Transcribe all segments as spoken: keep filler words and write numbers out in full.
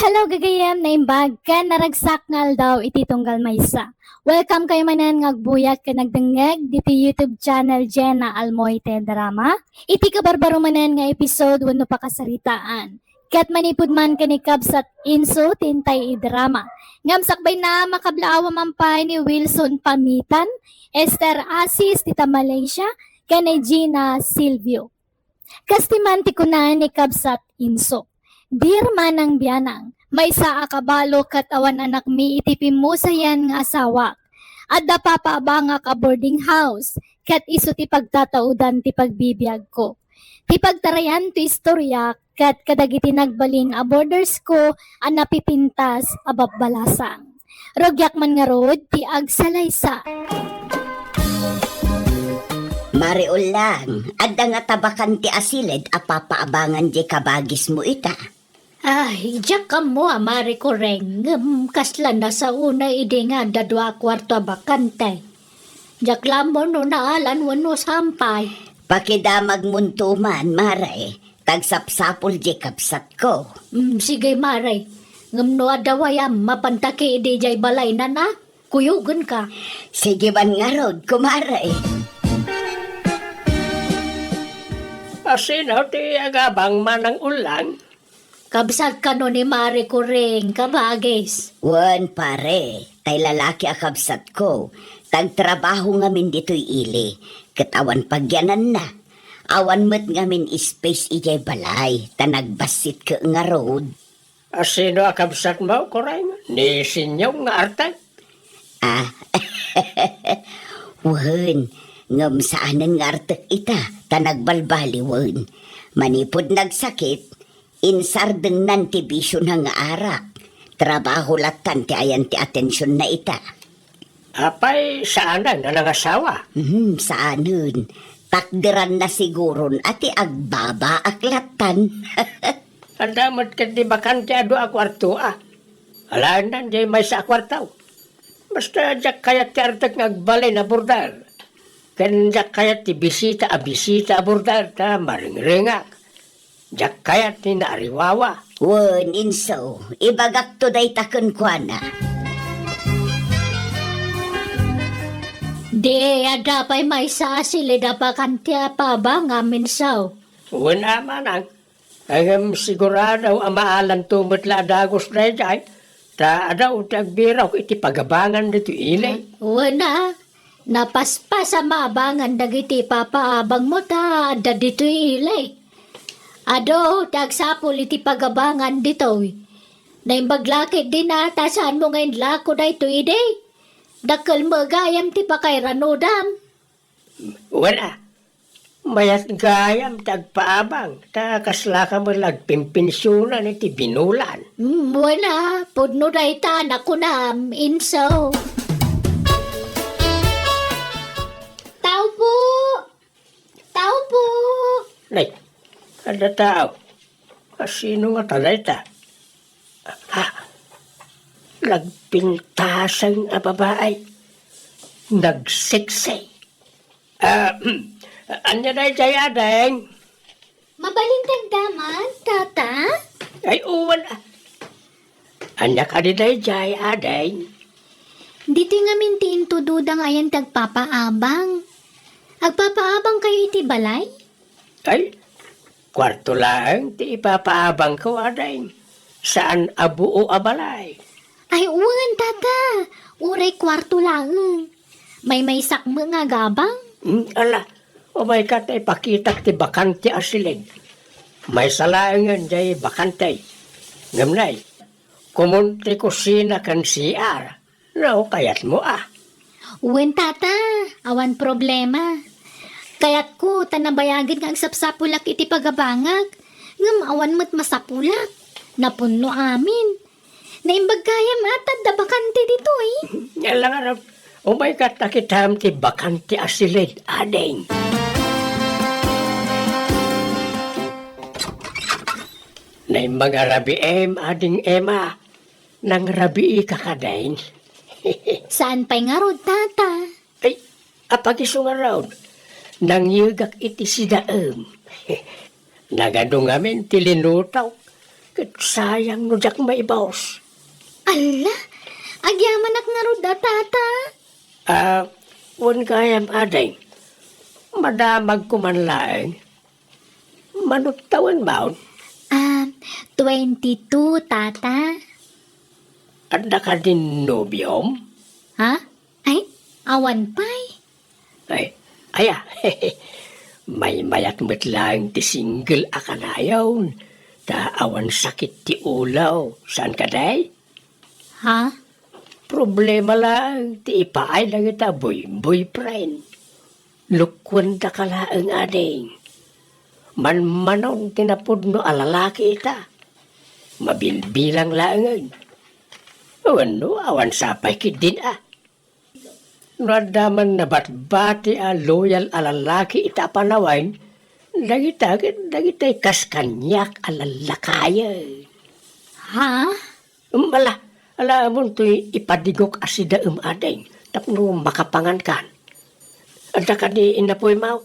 Hello, gagayyem, naimbag ken naragsak nga aldaw iti tunggal maysa. Welcome kayo manen nga agbuyak ken agdengngeg diti YouTube channel Jenna Almoite Drama. Iti kabarbaro manen nga episode wenno pakasaritaan. Ket manipud man ken ni Kabsat Inso ti intay idrama. Ngem sakbayna, makablaawa man pay ni Wilson Pamitan, Esther Asis ti ta Malaysia, ken ni Gina Silvio. Kas ti man ti kuna ni Kabsat Inso, "Dear Manang Bianang, maysa a kabalo ket awan anakmi iti pimmusayan nga asawak. Adda papaabangak a boarding house, ket isu ti pagtataudan ti pagbibiagko. Ti pagtarayan ti istoryak ket kadagiti nagbalin a boarders ko a napipintas a babbalasang. Rugiak man ngarud ti agsalaysa." Mare Ulang, adda nga tabakan ti asilid a papaabangan di kabagismo ita. Ay, diak ammo a Mare Kureng, ngem kasla nasaona idi nga adda dua a kuarto a bakante. Diak la ammo no naalan wenno sampay. Pakidamagmonto man, Mare. Tagsapsapul di kabsatko. Mm, sige, Mare. Ngem no adda wayam, mapanta ki idi jay balaynan a? Kuyogenka. Sige man ngarud, kumare. Asino ti agabang, Manang Ulang? Kabsat kano ni Mare Kureng, kabagis. Wen, pare, tay lalaki a kabsatko, tagtrabaho ngamin ditoy ili, ket awan pagyananna. Awan met ngamin space idiay balay, ta nagbassit ke ngarud. Asino a kabsatmo, Kureng? Ni Sinyong nga artek? Ah, wen, ngem saanen nga artek ita, ta nagbalbaliwen. Manipud nagsakit, insardengnan ti bisiona nga arak. Trabaho lattan ti ayan ti atensionna ita. Apay, saanen a nangasawa? Mhm, saanen. Takderanna siguron a ti agbabaak lattan. Adda met ket ti bakante a dua a kuarto a. Alaennan diay maysa a kuarto. Basta diak kayat ti artek nga agbalin a border. Ken diak kayat ti bisita a bisita a border ta maringrengak. Diak kayat ti naariwawa. Wen, inso, ibagakto dayta kenkuana. Di, adda pay maysa a silid a bakante a paabangam, inso. Wen a, manang. Ngem sigurado a maalanto met la a dagus daydiay, ta adu ti agbirok iti pagabangan ditoy ili. Wen a, napaspas a maabangan dagiti papaabangmo ta adda ditoy ili. Adu ti agsapul iti pagabangan ditoy. Naimbag la ketdin a ta saanmo nga inlako daytoy idi. Dakkel met gayam ti pakairanudam. Wen a, mayat gayam ti agpaabang, ta kaslaka met la agpinpensionan iti binulan. Mm, wen a, pudno dayta a nakunam, inso. Tao po! Tao po! Nay, adda tao. Asino ngata dayta? Ha? Nagpintaseng a babae. Nagseksi. Ah, ania daydiay, ading? Mabalin ti agdamag, tata? Ay, uwan, ah. Ania kadi daydiay, ading? Ditoy ngamin ti intudoda nga ayan ti agpapaabang. Agpapaabangkayo iti balay? Ay, kuarto laeng ti ipapaabangko, ading. Saan a buo a balay. Ay, wen, tata. Uray kuarto laeng. Maymaysak met nga agabang. Hmm, ala, umayka ta ipakitak ti bakante a silid. Maysa laengen jay bakante. Ngem nay, komon ti kusina ken C R. No, kayatmo a. Wen, tata, awan problema. Kayatko ta nabayagen nga agsapsapulak iti pagabangak, ngem awan met masapulak. Napunno amin. Naimbag gayam a ta adda bakante ditoy. Ala ngarud, umayka ta kitam ti bakante a silid, ading. Naimbag a rabiim, ading Emma. Nangrabiika kadin? Saan pay ngarud, tata? Ay, apag-isu ngarud, nangyegak iti sidaem. Nagadu ngamin ti linutok. Ket sayang no diak maibus. Alla, agyamanak ngarud a, Tata. Ah, wen gayam, ading. Madamagko man laeng. Mano tawenmon? Ah, twenty-two, Tata. Adda kadin nobiom? Ha? Ay, awan pay. Ay, aya. Maymayat met laeng ti single a kanayon, ta awan sakit ti ulo. Saan kadi? Ha? Problema laeng ti ipaay dagita boy-, boyfriend. Lukuendaka laeng, ading. Manmanon ti napudno a lalaki ita. Mabilbilang laengen. Wenno, awan sapay ketdin a. No adda man nabatbati a loyal a lalaki ita a panawen, dagita ket dagitay kas kaniak a lallakayen. Ha? Em, ala, ala, amontoy ipadigok a sidaem, ading, tapno makapangankan. Adda kadi innapoymo?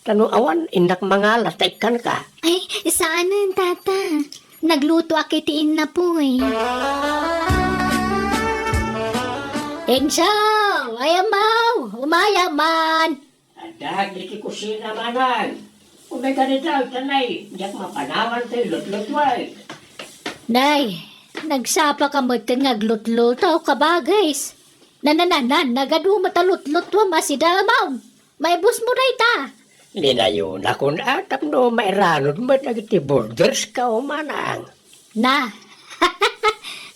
Ta no awan, innak mangala ta ikkanka. Ay, saanen, Tata. Naglutoak iti innapoy. Enzo! Ay, amaw! Umayam man! Adda iti kusina, manang. Umay kadi ta, tanay, diak mapanawan ti lutlutuay. Nay, nagsapaka met ken nga aglutluto, kabagis. Nanananan, nagadu met a lutlutuam a sidaem. Maibusmo dayta. Linayonakon a tapno mairanod met dagiti bordersko, manang. Na,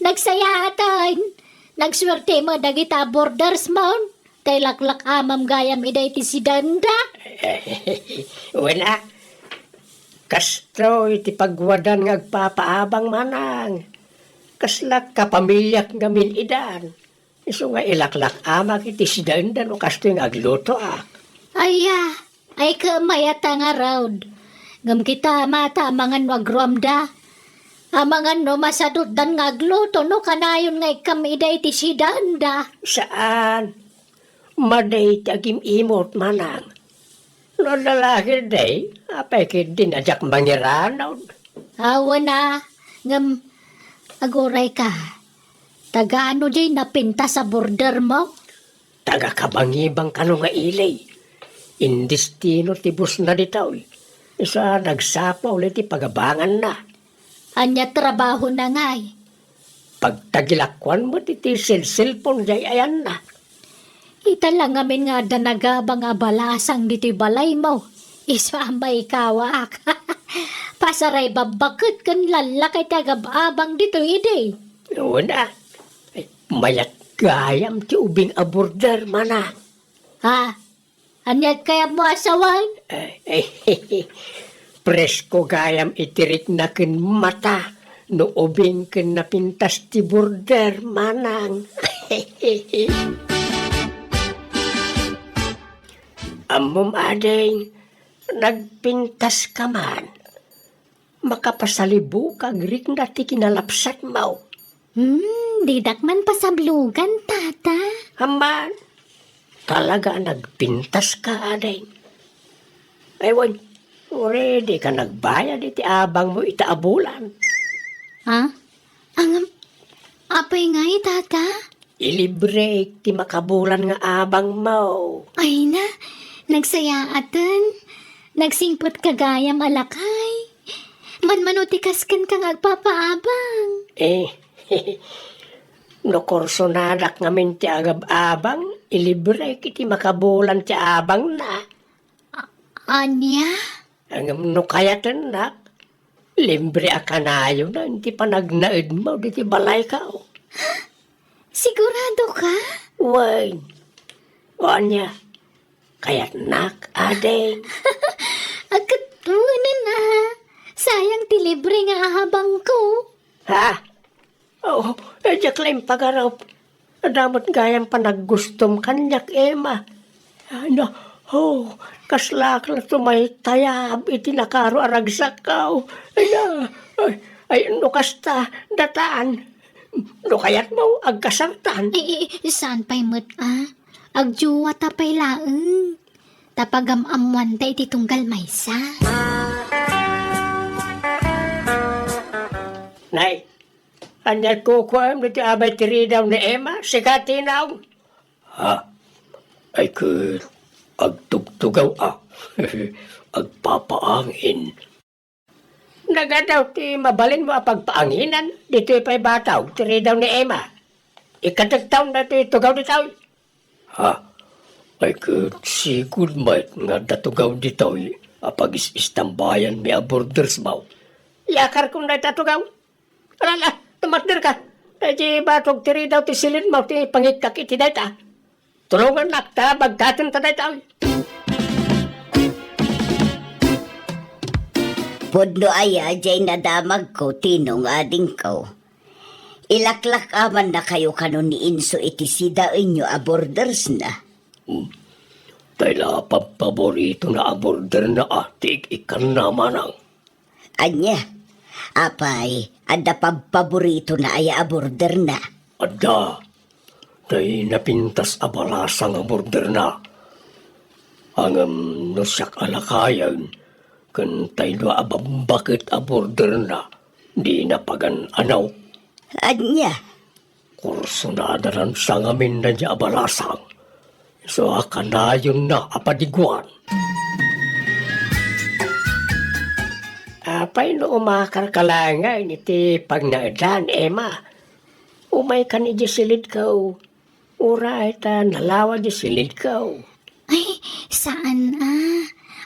nagsayaaten. Nagsuerte met dagita bordersmon. Tay laklak-amam gayam ida iti sidanda. Wen a, kastoy ti pagwadan nga agpapaabang, manang. Kasla kapamiliak ngamin idan. Isu nga ilaklak-amak iti sidanda no kastoy nga aglutoak. Aya, ay, kamayata ngarud. Ngem kita, mata, amangan no agruamda. Amangan no masadutdan nga agluto no kanayon nga ikkam ida iti sidanda. Saan. Madi ti agim-imot, manang. No lalaki day, apay ketdin a diak mangiranod? Awan a, ngem agurayka. Tagano diay napintas a bordermo? Taga-Kabangibang kano nga ili. Indestino ti busna ditoy. Isu a nagsapul iti pagabanganna. Ania trabahona ngay? Pagtagilakuan met iti selselpon diay ayanna. Ita la ngamin nga adda nagabang a balasang ditoy balaymo. Isu a maikawaak. Pasaray babbaket ken lallakay ti agab-abang ditoy idi. Wen a. Ay, mayat gayam ti ubing a border, manang. Ha? Ania ti kayatmo a sawen? Eh, eh, presko gayam iti rikna ken mata no ubing ken napintas ti border, manang. Ammom, ading, nagpintaska man. Makapasalibukag rikna ti kinalapsatmo. Hmm, didak man pasablugan, Tata. Amman, talaga a nagpintaska, ading. Ay, wen, uray dika nagbayad iti abangmo ita a bulan. Ha? Ngem, apay ngay, Tata? Ilibrek ti makabulan nga abangmo. Ay na, nagsayaaten. Nagsingpetka gayam a lakay. Manmano ti kas kenka nga agpapaabang? Eh, no kursonadak ngamin ti agab-abang, ilibrek iti makabulan ti abangna. A-, ania? Ngem no kayatennak, libre a kanayonan ti panagnaedmo ditoy balayko. Sigurado ka? Wen. O ania, kayatnak, ading? Agkatwenen a. Sayang ti libre nga abangko. Ha? Oh, eh, diak la impagarup. Adda met gayam panaggustom kaniak, Emma. Ay, na, oh, kaslak la tumaytayab iti nakaro a ragsakko. Ay, na, ay, ay, no kasta, datan. No kayatmo, agkasartan. Eh, eh, saan pay met, a? Agjuwata pay laeng. Ta pagam-ammoanta iti tunggal maysa. Nay, ania kukuam ditoy abay ti ridaw ni Emma? Sika ti naong. Ha? Ay ket agtugtugaw a. Agpapaangin. Nagadaw ti mabalinmo a pagpaanginan ditoy pay bataw ti ridaw ni Emma. Ikatektaw datoy tugaw ditoy. Ha? Ay ket sigud met nga adda tugaw ditoy a pagis-istambayanmi a borders, baw. Iyakarkon dayta tugaw. Alala, tumatderka. Daydi batog ti ridaw ti silidmo ti pangikkak iti dayta. Tulongannak ta bagkaten ta dayta. Pudno aya jay nadamagko, Tinong, adingko. Ilaklak-amannakayo kano ni Inso iti sidaenyo a bordersna? Hmm. Tay la pabpaboritona a borderna a ti ik-ikkanna, manang. Ania? Apay, adda pabpaboritona aya a borderna? Adda. Tay napintas a balasang a borderna. Ngem no siak a lakayen, ken tay dua a bambaket a borderna, dina pagan-anaw. Ania? Kursunada nan sangamin daydi a balasang. Isu a kanayonna a padiguan. Apay no umakarka laengen iti pagnaedan, Emma? Umaykan idiay silidko. Uray ta nalawa diay silidko. Ay, saan a.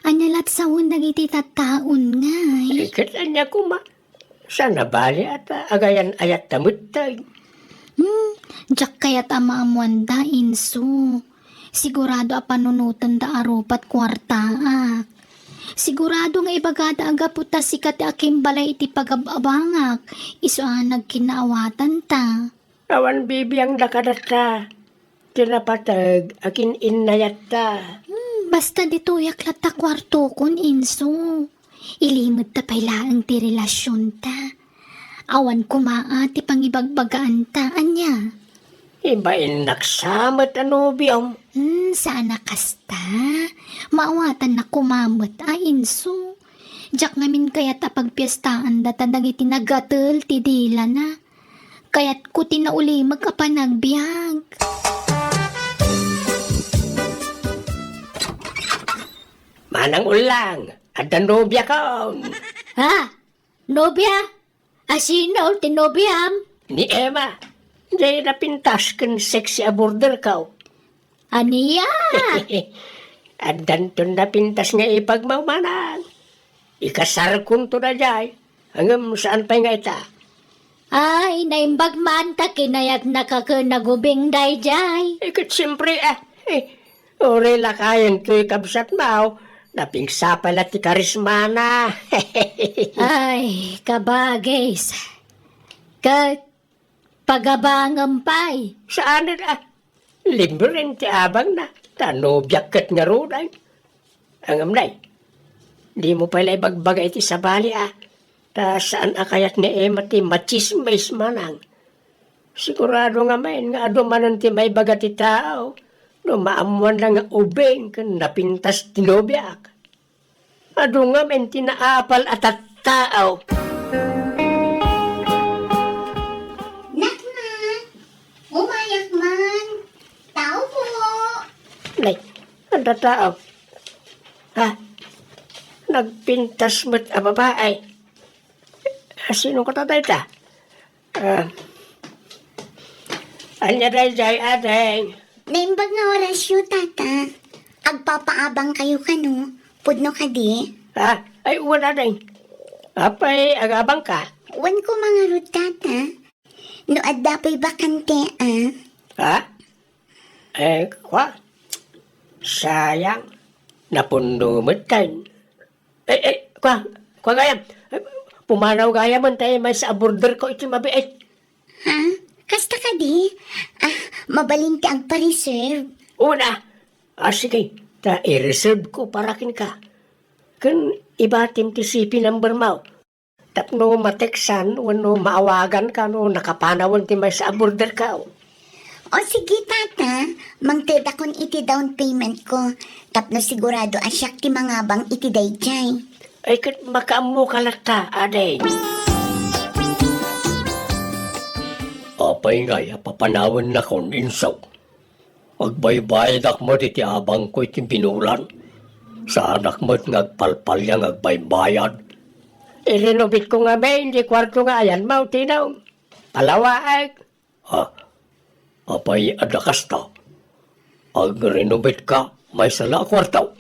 Ania lat sawen dagiti tattaon ngay? Ay, ket ania koma? Saan a bali a ta agayan-ayatta metten. Hmm, diak kayat a maammoanda, Inso. Sigurado a panunotenda a rupat kuartaak. Sigurado nga ibagada a gapu ta sika ti akimbalay iti pagab-abangak, isu a nagkinnaawatanta. Awan bibiangda kadatta. Ti napateg a kin-innayatta. Hmm, basta ditoyak latta kuartokon, Inso. Ilimedta pay laeng ti relasionta. Awan koma a ti pangibagbagaanta, ania? Ibainnak sa met a nobiom. Hmm, saan a kasta. Maawatannak koma met a, Inso. Diak ngamin kayat a pagpiestaanda ta dagiti nagatel ti dilana. Kayatko ti naulimek a panagbiag. Manang Ullang, adda nobiakon. Ha? Nobia? A sino ti nobiam? Ni Emma. Jay napintas ken sexy a borderko. Ania? Addanton napintas nga ipagmawmanang. Ikasarkonto daydiay. Ngem saan pay nga ita. Ay, naimbag man ta kinayatnaka ken nagubing daydiay. Eh, ket siempre, ah, eh, uray lakayen toy kabsatmo, napigsa pay la ti karismana. Ay, kabagis. Ket pagabangem pay. Saanen, ah. Libre ti abangna, ta nobiak ket ngaruden. Ngem nay, dimo pay la ibagbaga iti sabali a, ta saan a kayat ni Emma ti matsismis manang. Sigurado ngamin nga adu manen ti maibaga ti tao no maammoanna nga ubing ken napintas ti nobiak. Adu ngamin ti naapal a tattao. Naknak! Umayak man! Tao po! Nay, adda tao. Ha? Nagpintas met a babae. Sino kata dayta? Ah. Ania daydiay, ading? Naimbag nga orasyo, tata. Agpapaabangkayo kano? Pudno kadi? Ah, ay, wen, ading. Apay, agabangka? Wen koma ngarud, tata. No adda pay bakante, ah. Ha? Eh, kwa? Sayang. Napunno metten. Eh, eh, kwa, kwa gayam. Eh, pumanaw gayamen ta maysa a borderko iti mabiit. Ha? Kasta kadi? Ah, mabalin ti agpa-reserve. Una. Ah, sige. Ta i-reserve ko para kenka. Ken ibatim ti C P number mo. Tapno ma-textan wenno maawaganka no nakapanawen ti maysa a borderko. O sige, tata, mangtedakon iti down payment ko tapno sigurado a siak ti mangabang iti daydiay. Ay, ket makaammoka latta, ading. Apay ngay a papanawennakon, inso? Agbaybayadak met iti abangko iti binulan. Saanak met nga agpalpalia nga agbaybayad. Irinobitko ngamin ti kuarto nga ayanmo, Tino. Palawaek. Ah, apay adda kasta? Agrenovate ka maysa la a kuarto?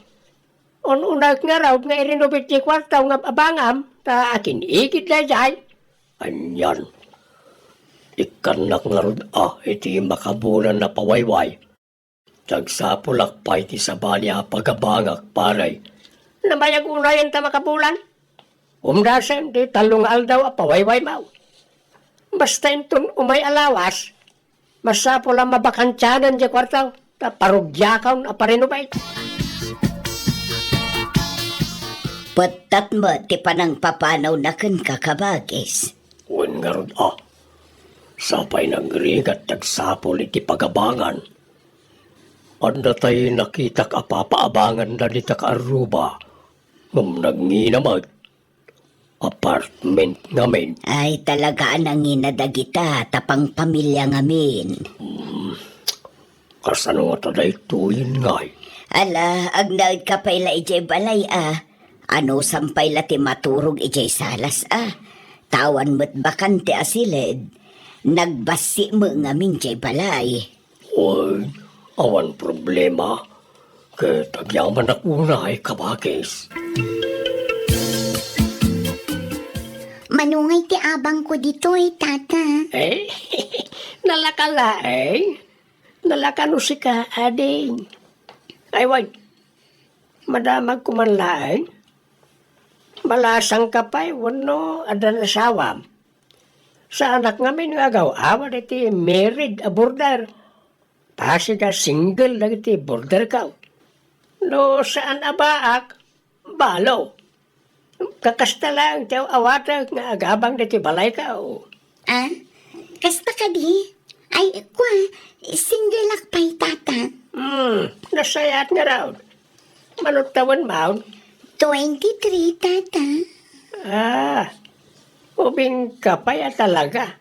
Un-unaek ngarud nga irenovate ti kuarto nga abangam, ta akin-igid daydiay. Anian, ikkannak ngarud a iti makabulan a pawayway. Agsapulak pay ti sabali a pagabangak, pare. Namayag unayen ta makabulan? Umdasen ti tallo nga aldaw a pawaywaymo. Basta inton umay a lawas, masapul a mabakantianan diay kuarto, ta parugiakon a parinubay. Pettat met ti panangpapanawna kenka, kabagis. Wen ngarud a, sapay nagrigat ti agsapul iti pagabangan. Adda tay nakitak a papaabanganda dita kaarruba, ngem nagngina met. Apartment ngamin. Ay, talaga a nangina dagita, ta pangpamilia ngamin. Hmm, kasano ngata daytoyen ngay? Ala, agnaedka pay la idiay balay a. Anusam pay la ti maturog idiay salas a. Ta awan met bakante a siled. Nagbassi met ngamin diay balay. Oy, awan problema. Ket agyamanak unay, kabagis. Mano ngay ti abangko ditoy, Tata? Eh, nalaka laeng. Nalaka no sika, ading. Ay, wen, madamagko man laeng. Malasangka pay wenno addan asawam? Saanak ngamin nga agaw-awat iti married a boarder. Pasig a single dagiti boarderko. No saan a baak, balo. Kakasta laeng ti aw-awatek nga agabang ditoy balayko. Ah, kasta kadi? Ay, kua, single-ak pay, Tata. Hmm, nasayaat ngarud. Mano tawenmo? Twenty-three, Tata. Ah, ubingka pay a talaga.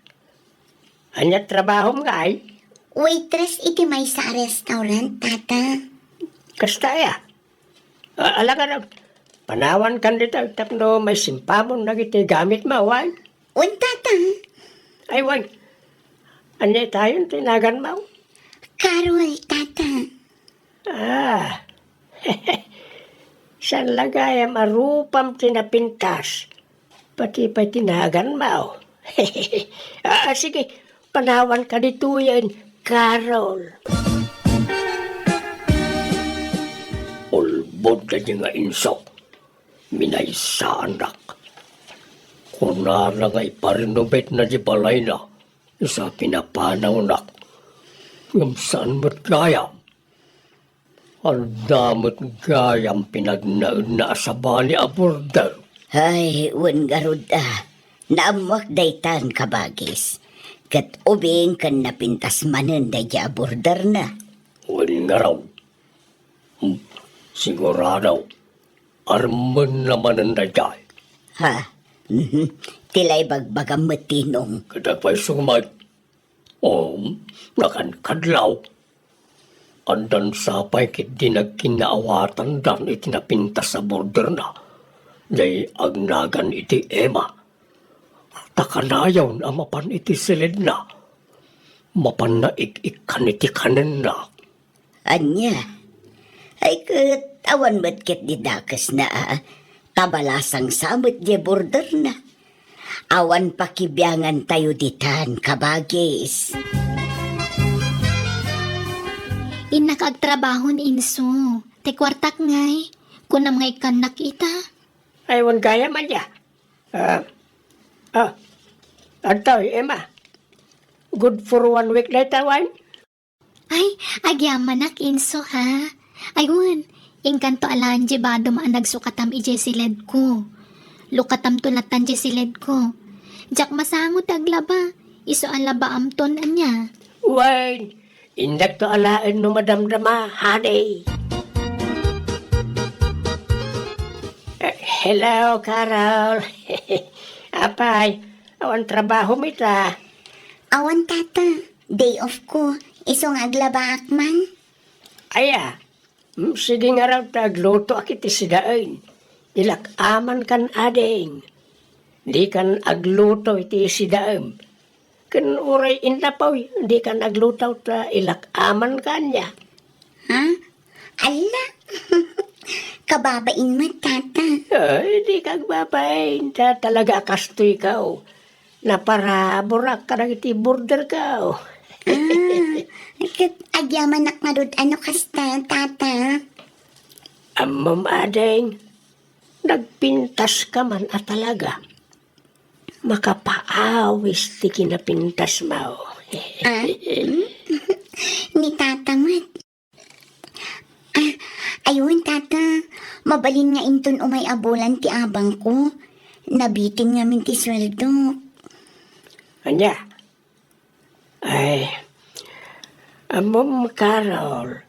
Ania trabahom ngay? Waitress iti maysa a restaurant, Tata. Kasta aya? A-, ala ngarud, panawankan dita tapno maisimpamon dagiti gamitmo, wen? Wen, Tata. Ay, wen. Ania itayon ti naganmo? Carol, Tata. Ah. Saan la gayam a rupam ti napintas? Pati pay ti naganmo. Ah, sige, panawanka ditoyen, Carol. Ulbod daydi nga inso, minaysaannak. Kunana nga iparenovate na di balayna, isu a pinapanawnak. Ngem saan met gayam? Adda met gayam pinagnaedna a sabali a boarder. Ay, wen ngarud a, naammoak daytan, kabagis. Ket ubing ken napintas manen daydiay a boarderna. Wen ngarud. Hmm, sigurado, armenna manen daydiay. Ha? Mhm. Ti la ibagbagam met, Tinong. Ket agpayso met. O, nakankadlaw. Addan sapay ketdi nagkinnaawatandan iti napintas a boarderna, jay agnagan iti Emma. Ta kanayon a mapan iti siledna, mapanna ik-ikkan iti kanenna. Ania? Ay ket, awan met ketdi dakesna a, ta balasang sa met diay boarderna. Awan pakibiangantayo ditan, kabagis. Innak agtrabahon, inso. Ti kuartak ngay, kunam nga ikkannak ita? Ay, wen gayam, ania? Ah, ah, adtoy, Emma. Good for one week dayta, wen? Ay, agyamanak, inso, ha? Ay, wen, inkanto alaen diay badom a nagsukatam idiay siledko. Lukatamto lattan diay siledko. Diak masango ti aglaba, isu a labaamton, ania? Wen, indakto alaen no madamdama, honey. Eh, hello, Carol. Apay, awan trabahom ita? Awan, Tata. Day off ko. Isu nga aglabaak man. Aya, mm, sige ngarud ta aglutoak iti sidaem. Ilak amankan, ading. Dikan agluto iti sidaem. Ken uray innapoy, dikan agluto ta ilak amankan, ania. Ha? Alla! Kababain met, Tata. Ay, dika agbabain, ta talaga a kastoykaw. Naparaburak kadagiti borderkaw. Ah, ket agyamanak ngarud a no kasta, Tata. Ammom, ading, nagpintaska man a talaga. Makapaawis ti kinapintasmo. Ah, hmm? Ni Tata met. Ah, aywan, Tata. Mabalin nga inton umay a bulan ti abangko. Nabitin ngamin ti sueldok. Ania? Ay, ammom, Carol,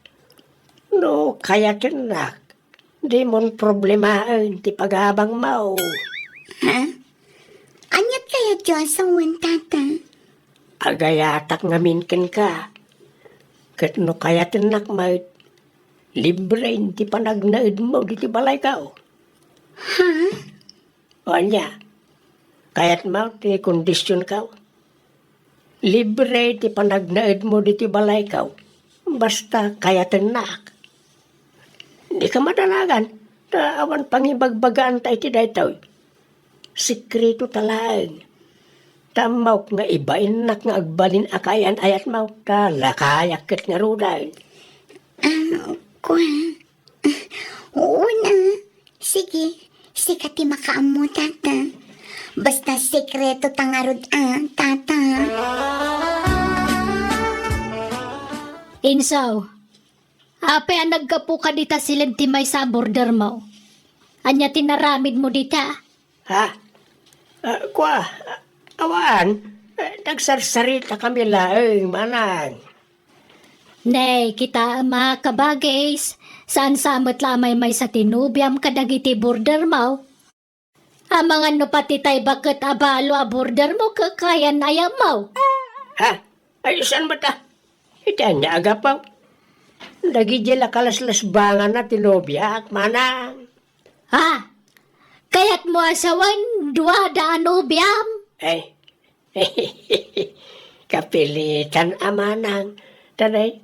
no kayatennak, dimon problemaen ti pagabangmo. Ha? Aniat kayatyo a sawen, Tata? Agayatak ngamin kenka. Ket no kayatennak met, libre ti panagnaedmo ditoy balayko. Ha? O ania? Kayatmo ti kondisionko? Libre ti panagnaedmo ditoy balayko. Basta kayatennak. Dika madanagan, ta awan pangibagbagaanta iti daytoy. Sekretota laeng. Ta ammok nga ibainnak nga agbalin a kaayan-ayatmo, ta lakayak ket ngaruden. Ah, kua. Una, sige, sika ti makaammo, Tata. Basta sekretota ngarud a, Tata. Insaw, apay a naggapuka dita siled ti maysa a bordermo? Ania ti naramidmo dita? Ha? Ah, kua, ah, awan. Eh, nagsarsaritakami laeng, manang. Nay, kitaem a kabagis, saan sa met la a maymaysa ti nobiam kadagiti bordermo. Amangan no pati tay baket a balo a bordermo kakayan-ayatmo. Ha? Ay, saan met a? Iti ania a gapu? Dagidi la kalaslasbanganna ti nobiak, manang. Ha? Kayatmo a sawen, duada a nobiam? Ay, kapilitan a manang. Tanay,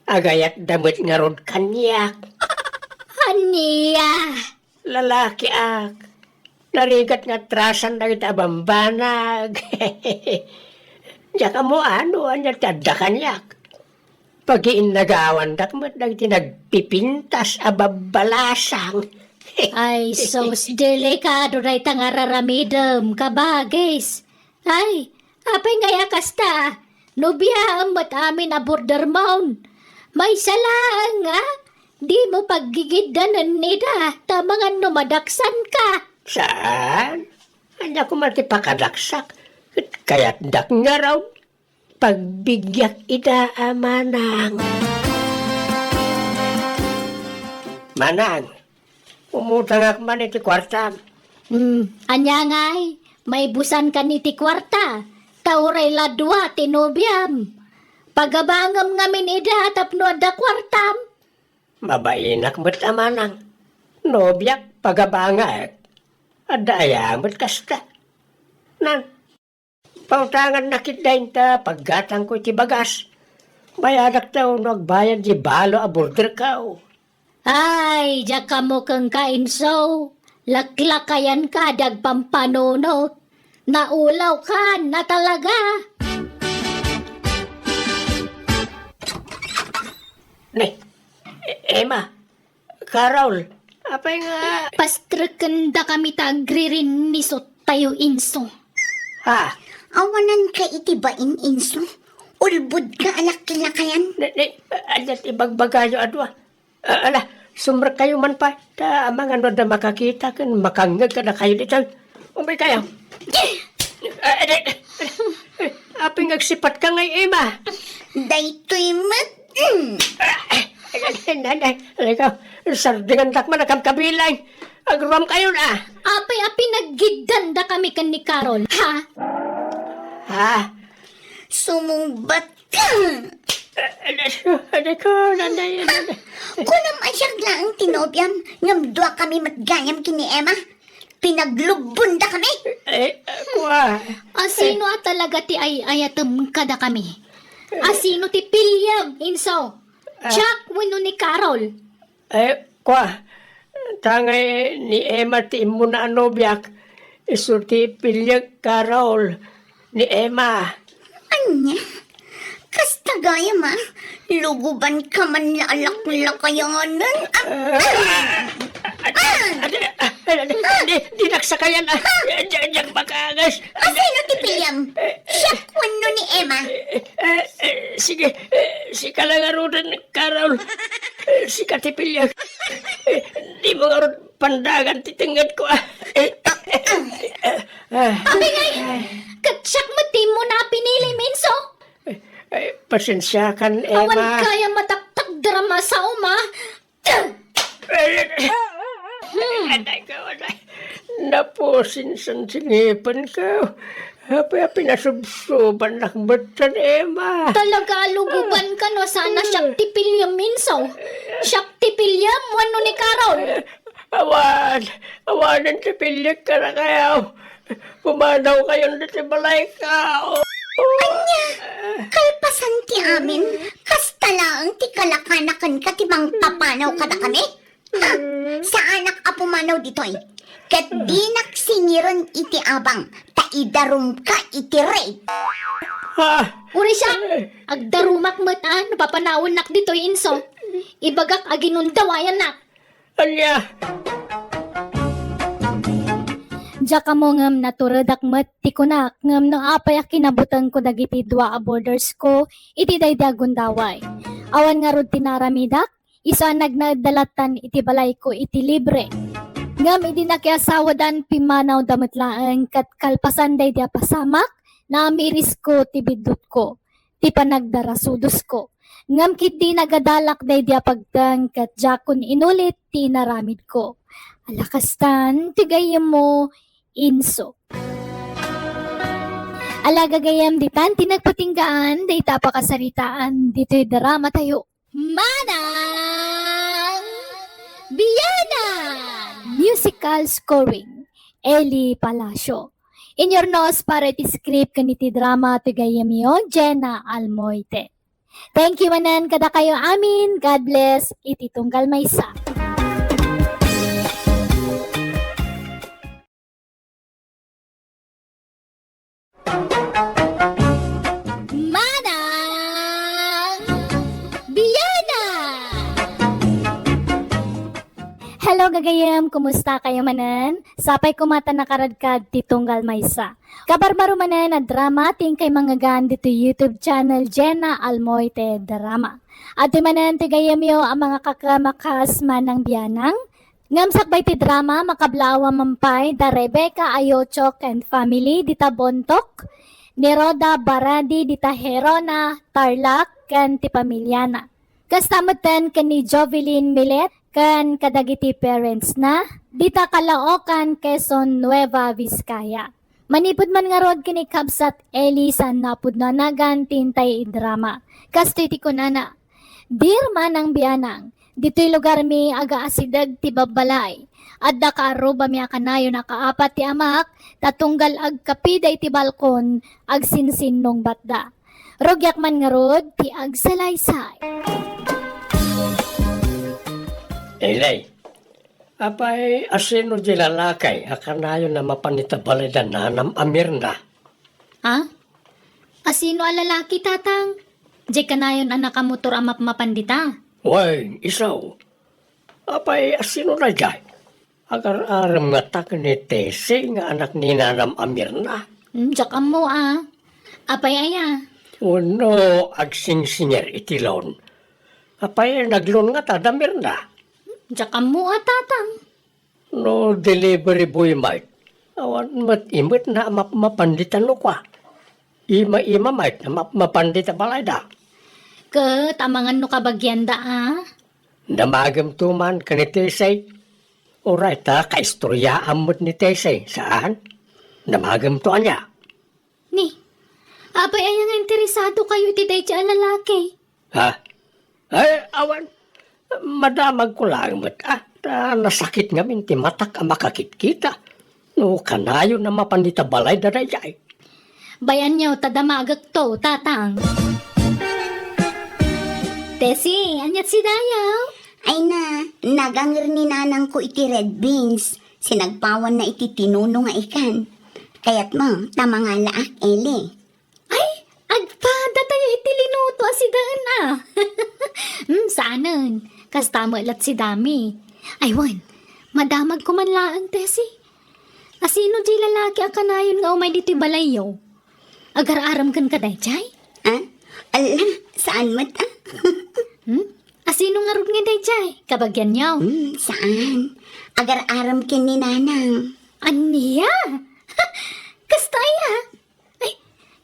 agayatda met ngarud kaniak. Ania? Lalakiak. Narigat nga atrasan dagiti a bambanag. Diak ammo no ania ti adda kaniak. Pagiinnagawandak met dagiti nagpipintas a babbalasang. Ay, sus, delikado dayta nga ar-aramidem, kabagis. Ay, apay ngay a kasta? Nobiaem met amin a bordermon. Maysa laeng a dimo paggigiddanen ida, ta amangan no madaksanka. Saan? Ania koma ti pakadaksak? Ket kayatdak ngarud. Pagbigiak ida a manang. Manang, umutangak man iti kuartam. Hmm, ania ngay, maibusankan iti kuarta, ta uray la dua ti nobiam. Pagabangem ngamin ida tapno adda kuartam. Mabainak met a manang. Nobiak, pagabangek. Adda aya met kasta. Nang, pautangannak ketdin ta paggatangko iti bagas. Bayadakto no agbayad ti balo a borderko. Ay, diak ammo kenka, inso. Laklakayanka, dagpampanunot. Naulawkan na talaga. Ne, E-, Emma, Carol, apay nga? Pastrekendakami ta agririnnisot tayo, inso. Ha? Awananka iti bain, inso. Ulbodka a laklakayan. Ne, ne, ania ti ibagbagayo a dua? A-, ala, sumrekkayo man pay, ta amangan no adda makakita ken makangngeg kadakayo ditoy. Umaykayo. A-, a-, a-, apay nga agsipatka ngay, Emma? Daytoy met. Mm. Ay, ay, ay, ikaw, sardingandak man a kamkabilang. Agruamkayon a. Apay a pinaggiddandakami ken ni Carol, ha? Ha? Sumungbat ka! Anak ko, anak ko, nanay, nanay. Kunam a siak laeng ti nobiam, ngem dua kami met gayam ken ni Emma. Pinaglubbonda kami. Eh, kua. Asino a talaga ti ay-ayatem kadakami? Asino ti piliem, Inso? Ah. Jack wenno ni Carol? Eh, kua, ta ngay ni Emma ti immuna a nobiak, isu ti piliek, Carol, ni Emma. Ania? Kasta gayam a, lugubanka man la a laklakayanan. Ah! Ah! Ah! Di, di, di nagsakayan, ah. Diak, diak makaangas. Asino ti piliem? Siak wenno ni Emma? Eh, eh, eh, sige, eh, sika la ngaruden, Carol. Eh, sika ti piliek. Eh, dimo ngarud pandagan ti tengngedko, ah. Eh, eh, eh, ah. Apay ngay, ket siak met ti immuna a pinili, Inso. Eh, eh, pasensiakan, Emma. Awan gayam a taktakder a masaom, ah. Hmm. Anay ko, anay. Napusinsan ti ngipenko. Apay a pinasubsubannak metten, Emma. Talaga a lugubanka no saan a siak ti piliem, Inso. Siak ti piliem wenno ni Carol? Awan, awanen ti piliek kadakayo. Pumanawkayon ditoy balayko. Ania? Kalpasan ti amin, kasta laeng ti kalakanakanka ti mangpapanaw kadakami? Ha? Saanak a pumanaw ditoy. Ket dinak singiren iti abang, ta idarumka iti rape. Ha? Uray siak, agdarumak met a no papanawennak ditoy, Inso. Ibagak a ginundawayannak. Ania? Diak ammo ngem naturedak met ti kunak, ngem no apay a kinabutengko dagiti dua a boardersko iti daydi a gundaway. Awan ngarud ti naaramidak, isu a nagnaedda lattan iti balayko iti libre. Ngem idi nakiasawadan, pimmanawda met laeng ket kalpasan daydi a pasamak, naamirisko ti biddutko, ti panagdarasudosko. Ngem ketdi nagadalak daydi a pagteng ket diakon inulit ti inaramidko. Ala kastan ti gayyemmo, Inso. Ala gagayyem, ditan ti nagpatinggaan dayta a pakasaritaan ditoy dramatayo. Manang Biyanan! Musical scoring, Eli Palacio. Inyurnos para iti script ken iti drama ti gayyemyo, Jenna Almoite. Thank you manen kadakayo amin. God bless iti tunggal maysa. Manang Biana! Hello, gagayem! Kumusta kayo manen? Sapay koma ta nakaradkad ti tunggal maysa. Kabarbaro manen a drama ti inkay mangngegan ditoy YouTube channel Jenna Almoite Drama. Adtoy manen ti gayyemyo a mangakakamakas Manang Bianang. Ngem sakbay ti drama, makablaawan man pay da Rebecca Ayochok and family dita Bontoc, ni Rhoda Baradi dita Gerona, Tarlac, ken ti pamilyana. Kasta metten ken ni Jovelyn Milet ken kadagiti parentsna dita Caloocan, Quezon, Nueva Vizcaya. Manipud man ngarud ken ni Kabsat Eli, saan a pudno a nagan ti intay idrama. Kastoy ti kunana, "Dear Manang Bianang, ditoy lugarmi agaasideg ti babbalay. Adda kaarrubami a kanayon a kaapat ti amak, ta tunggal agkapida iti balkon, agsinsinnungbatda. Rugiak man ngarud ti agsalaysay." Eli, apay, asino di lalaki a kanayon a mapan ita balay da Nanam a Mirna? Ha? Asino a lalaki, Tatang? Diay kanayon a nakamotor a mapmapan dita? Wen, isu. Apay, asino daydiay? Agar-arem ngata ken ni Tessie nga anak ni Nanam a Mirna? Hmm, diak ammo a. Apay aya? Wenno agsingsingir iti loan? Apay, nag-loan ngata da Mirna? Diak ammo a, Tatang. No delivery boy met, awan met imetna a mapmapan dita no kua. Ima-ima met a mapmapan dita balayda. Ket amangan no kabagianda a? Damagemto man ken ni Tessie. Uray ta kaistoryaam met ni Tessie, saan? Damagemto ania? Ni, Apay aya nga interesado kayo iti daydi a lalaki? Ha? Ay, awan. Madamagko laeng met, ah. Ta nasakit ngamin ti matak a makakitkita. No kanayon a mapan dita balay da daydiay. Bay-anyo ta damagekto, Tatang. Tessie, aniat si Dayaw? Ay na, naganger ni nanangko iti red beans. Sinagpawanna iti tinuno nga ikan. Kayatmo ta mangalaak, Eli? Ay, agpada tayo iti linuto a sidaen, ah. Hmm, saanen. Kasta met la't si Dami. Ay, wen, madamagko man laeng, Tessie. Asino di lalaki a kanayon nga umay ditoy balayyo? Agar-arem kenka daydiay? Ah? Ala, saan met, ah? Hmm? Asino ngarud nga daydiay? Kabagianyo? Hmm, saan? Agar-arem ken ni Nanang. Ania? Kasta aya? Ay,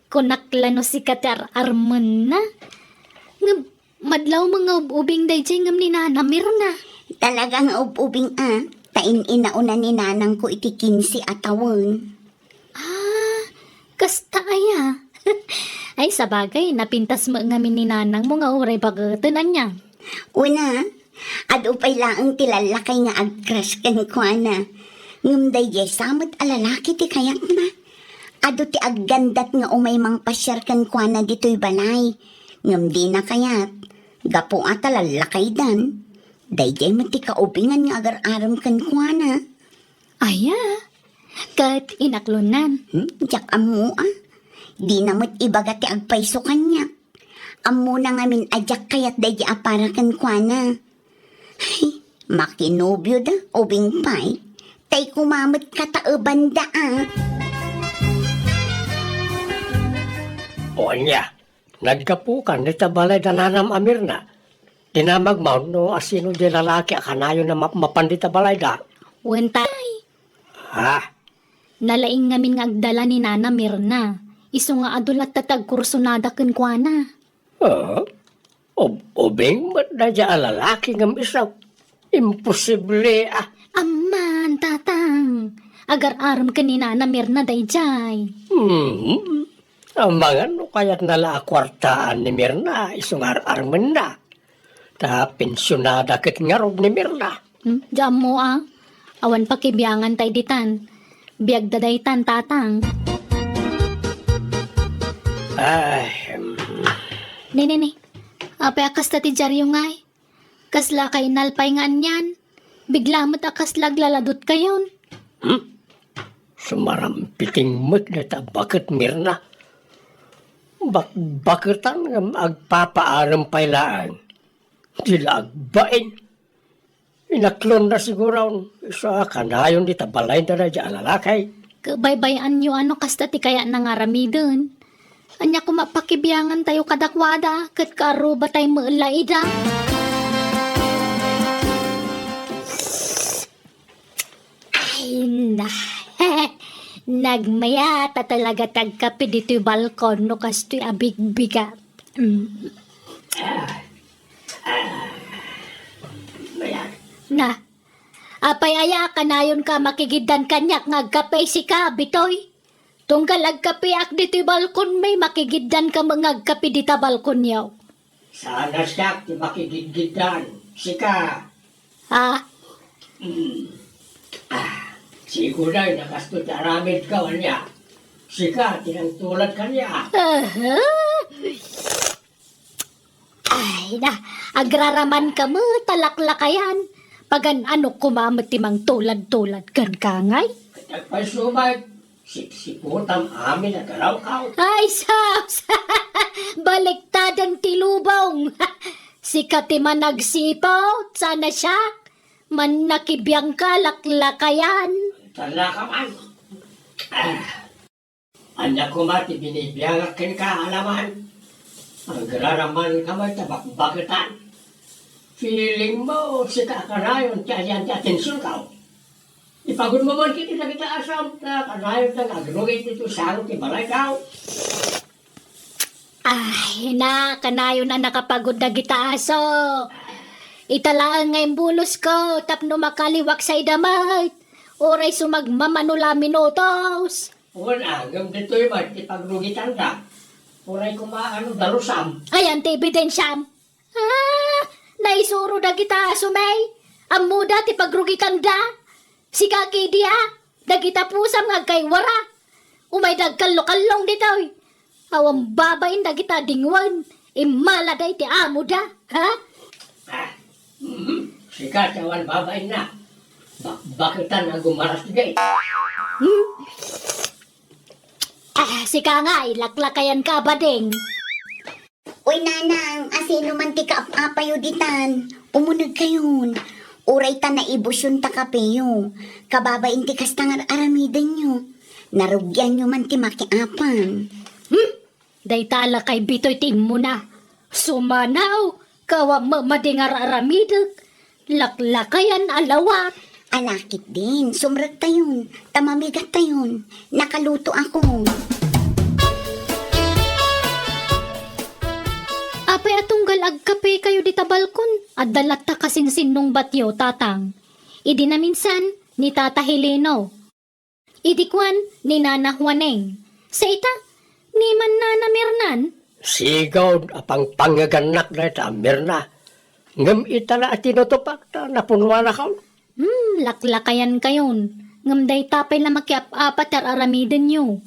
kunak la no sika ti ar-armenna. Ngem, madlaw nga ub-ubing daydiay ngem ni Nana Mirna. Talaga nga ub-ubing a, ta in-inauna ni nanangko iti kinse a tawen. Ah, kasta aya? Ay, sabagay, napintas met ngamin ni nanangmo nga uray bageten, ania? Una, adu pay laeng ti lallakay nga agcrush kenkuana. Ngem daydiay sa met a lalaki ti kayatna. Adu ti aggandat nga umay mangpasiar kenkuana ditoy balay. Ngem dina kayat. Gapu a ta lallakaydan. Daydiay met ti kaubingan nga agar-arem kenkuana. Aya? Ket inaklonan? Hmm, diak ammo a. Dina met ibaga ti agpayso kaniak. Ammona ngamin a diak kayat daydi a para kenkuana. Ay, makinobioda, ubing pay. Tay koma met kataebanda a. O ania, naggapukan dita balay da nanam a Mirna. Dinamagmo no asino di lalaki a kanayon a mapmapan dita balay da. Wen tay. Ha? Nalaing ngamin nga agdala ni Nana Mirna. Isu nga adu latta ti agkursunada kenkuana. Ah? Ub-, ubing met daydiay a lalaki ngem isu. Imposible, ah. Amman, Tatang. Agar-arem ken ni Nana Mirna daydiay. Hmm. Amangan no kayatna la a kuartaan ni Mirna isu nga ar-armenna. Ta pensionada ket ngarud ni Mirna. Hmm, diak ammo a. Awan pakibiangan tay ditan. Biagda daytan, Tatang. Ay, em. Ne, ne, ne. Apay a kasta ti diaryo ngay? Kasla kay nalpay nga anian? Bigla met a kasla aglaladutkayon. Hmm? Sumarampiting met dayta a baket, Mirna. Bakbaketan ngem agpapaarem pay laeng. Di la agbain. Inaklonna siguron, isu a kanayon dita balay da daydi a lalaki. Ket baybay-anyo a no kasta ti kayatna nga aramiden. Ania koma pakibiangan tayo kadakuada, ket kaaruba tay met la ida. Ay, na. Nagmayat a talaga ti agkape ditoy balkon no kastoy a bigbigat. Mm. Na, apay aya a kanayonka a makigiddan kaniak nga agkape sika, Bitoy? Tunggal agkapeak ditoy balkonmi, makigiddanka met nga agkape dita balkonyo. Saan a siak ti makigidgiddan, sika. Ah? Hmm. Ah, siguray, nakasto ti aramidko, ania? Sika ti nangtulad kaniak. Aha. Ay na, agraramanka met a laklakayan. Pagan-ano koma met ti mangtulad-tulad kenka ngay? Ket agpayso met, sipsiputam amin a garawkaw. Ay, sus! Baliktaden ti lubong! Sika ti managsiput, saan a siak? Mannakibiangka, laklakayan. Talaka man. Ah. Ania koma ti binibiangak kenka, alaman? Agraramanka met a bakbaketan. Feeling mo, sika a kanayon ti ayan ti atensionkaw. Ipagudmo man ket dagita asam ta kanayon ta nga agrugit ditoy sango ti balaykaw. Ay, na, kanayon a nakapagud dagita aso. Ita laeng nga imbulosko tapno makaliwak sa ida met. Uray sumagmamano la minutos. Wen, ngem ditoy met ti pagrugitanda. Uray koma, ano, darusam. Ayan ti ebidensiam. Ah, naisuro dagita a sumay. Ammoda ti pagrugitanda. Sika kidi a, dagita pusam nga agkaywara. Umay dagkallokallong ditoy. Awan babain dagita dingwen. Immalada iti amoda, ha? Ah, mhm. Sika ti awan babainna. Bakbaketan a gumaras ditoy. Hmm? Ah, sika nga, ilaklakayan ka, bading. Uy, nanang, asino man ti kaap-apayo ditan? Umuneg kayon. Uray ta naibusyon ta kapeyo. Kababain ti kasta nga ar-aramidenyo. Narugianyo man ti makiapan. Hmm? Dayta a lakay Bitoy ti immuna. Sumanaw, kawa mamadi nga ar-aramidek. Laklakayan a lawat. Alakit din, sumrektayon, ta mamigattayon. Nakaluto ako. Apay a tunggal agkape kayo dita balkon? Adda latta kasinsinnong batyo, tatang. Idi naminsan, ni Tata Heleno. Idi kuan ni Nana Juaneng, "Sa ita, ni man Nana Mirnan?" Sigud a pangpangngegannak dayta a Mirna. Ngem ita la a tinutupak ta napunuanakon. Hmm, laklakayan kayon. Ngem dayta pay la makiap-apa ti ar-aramidenyo.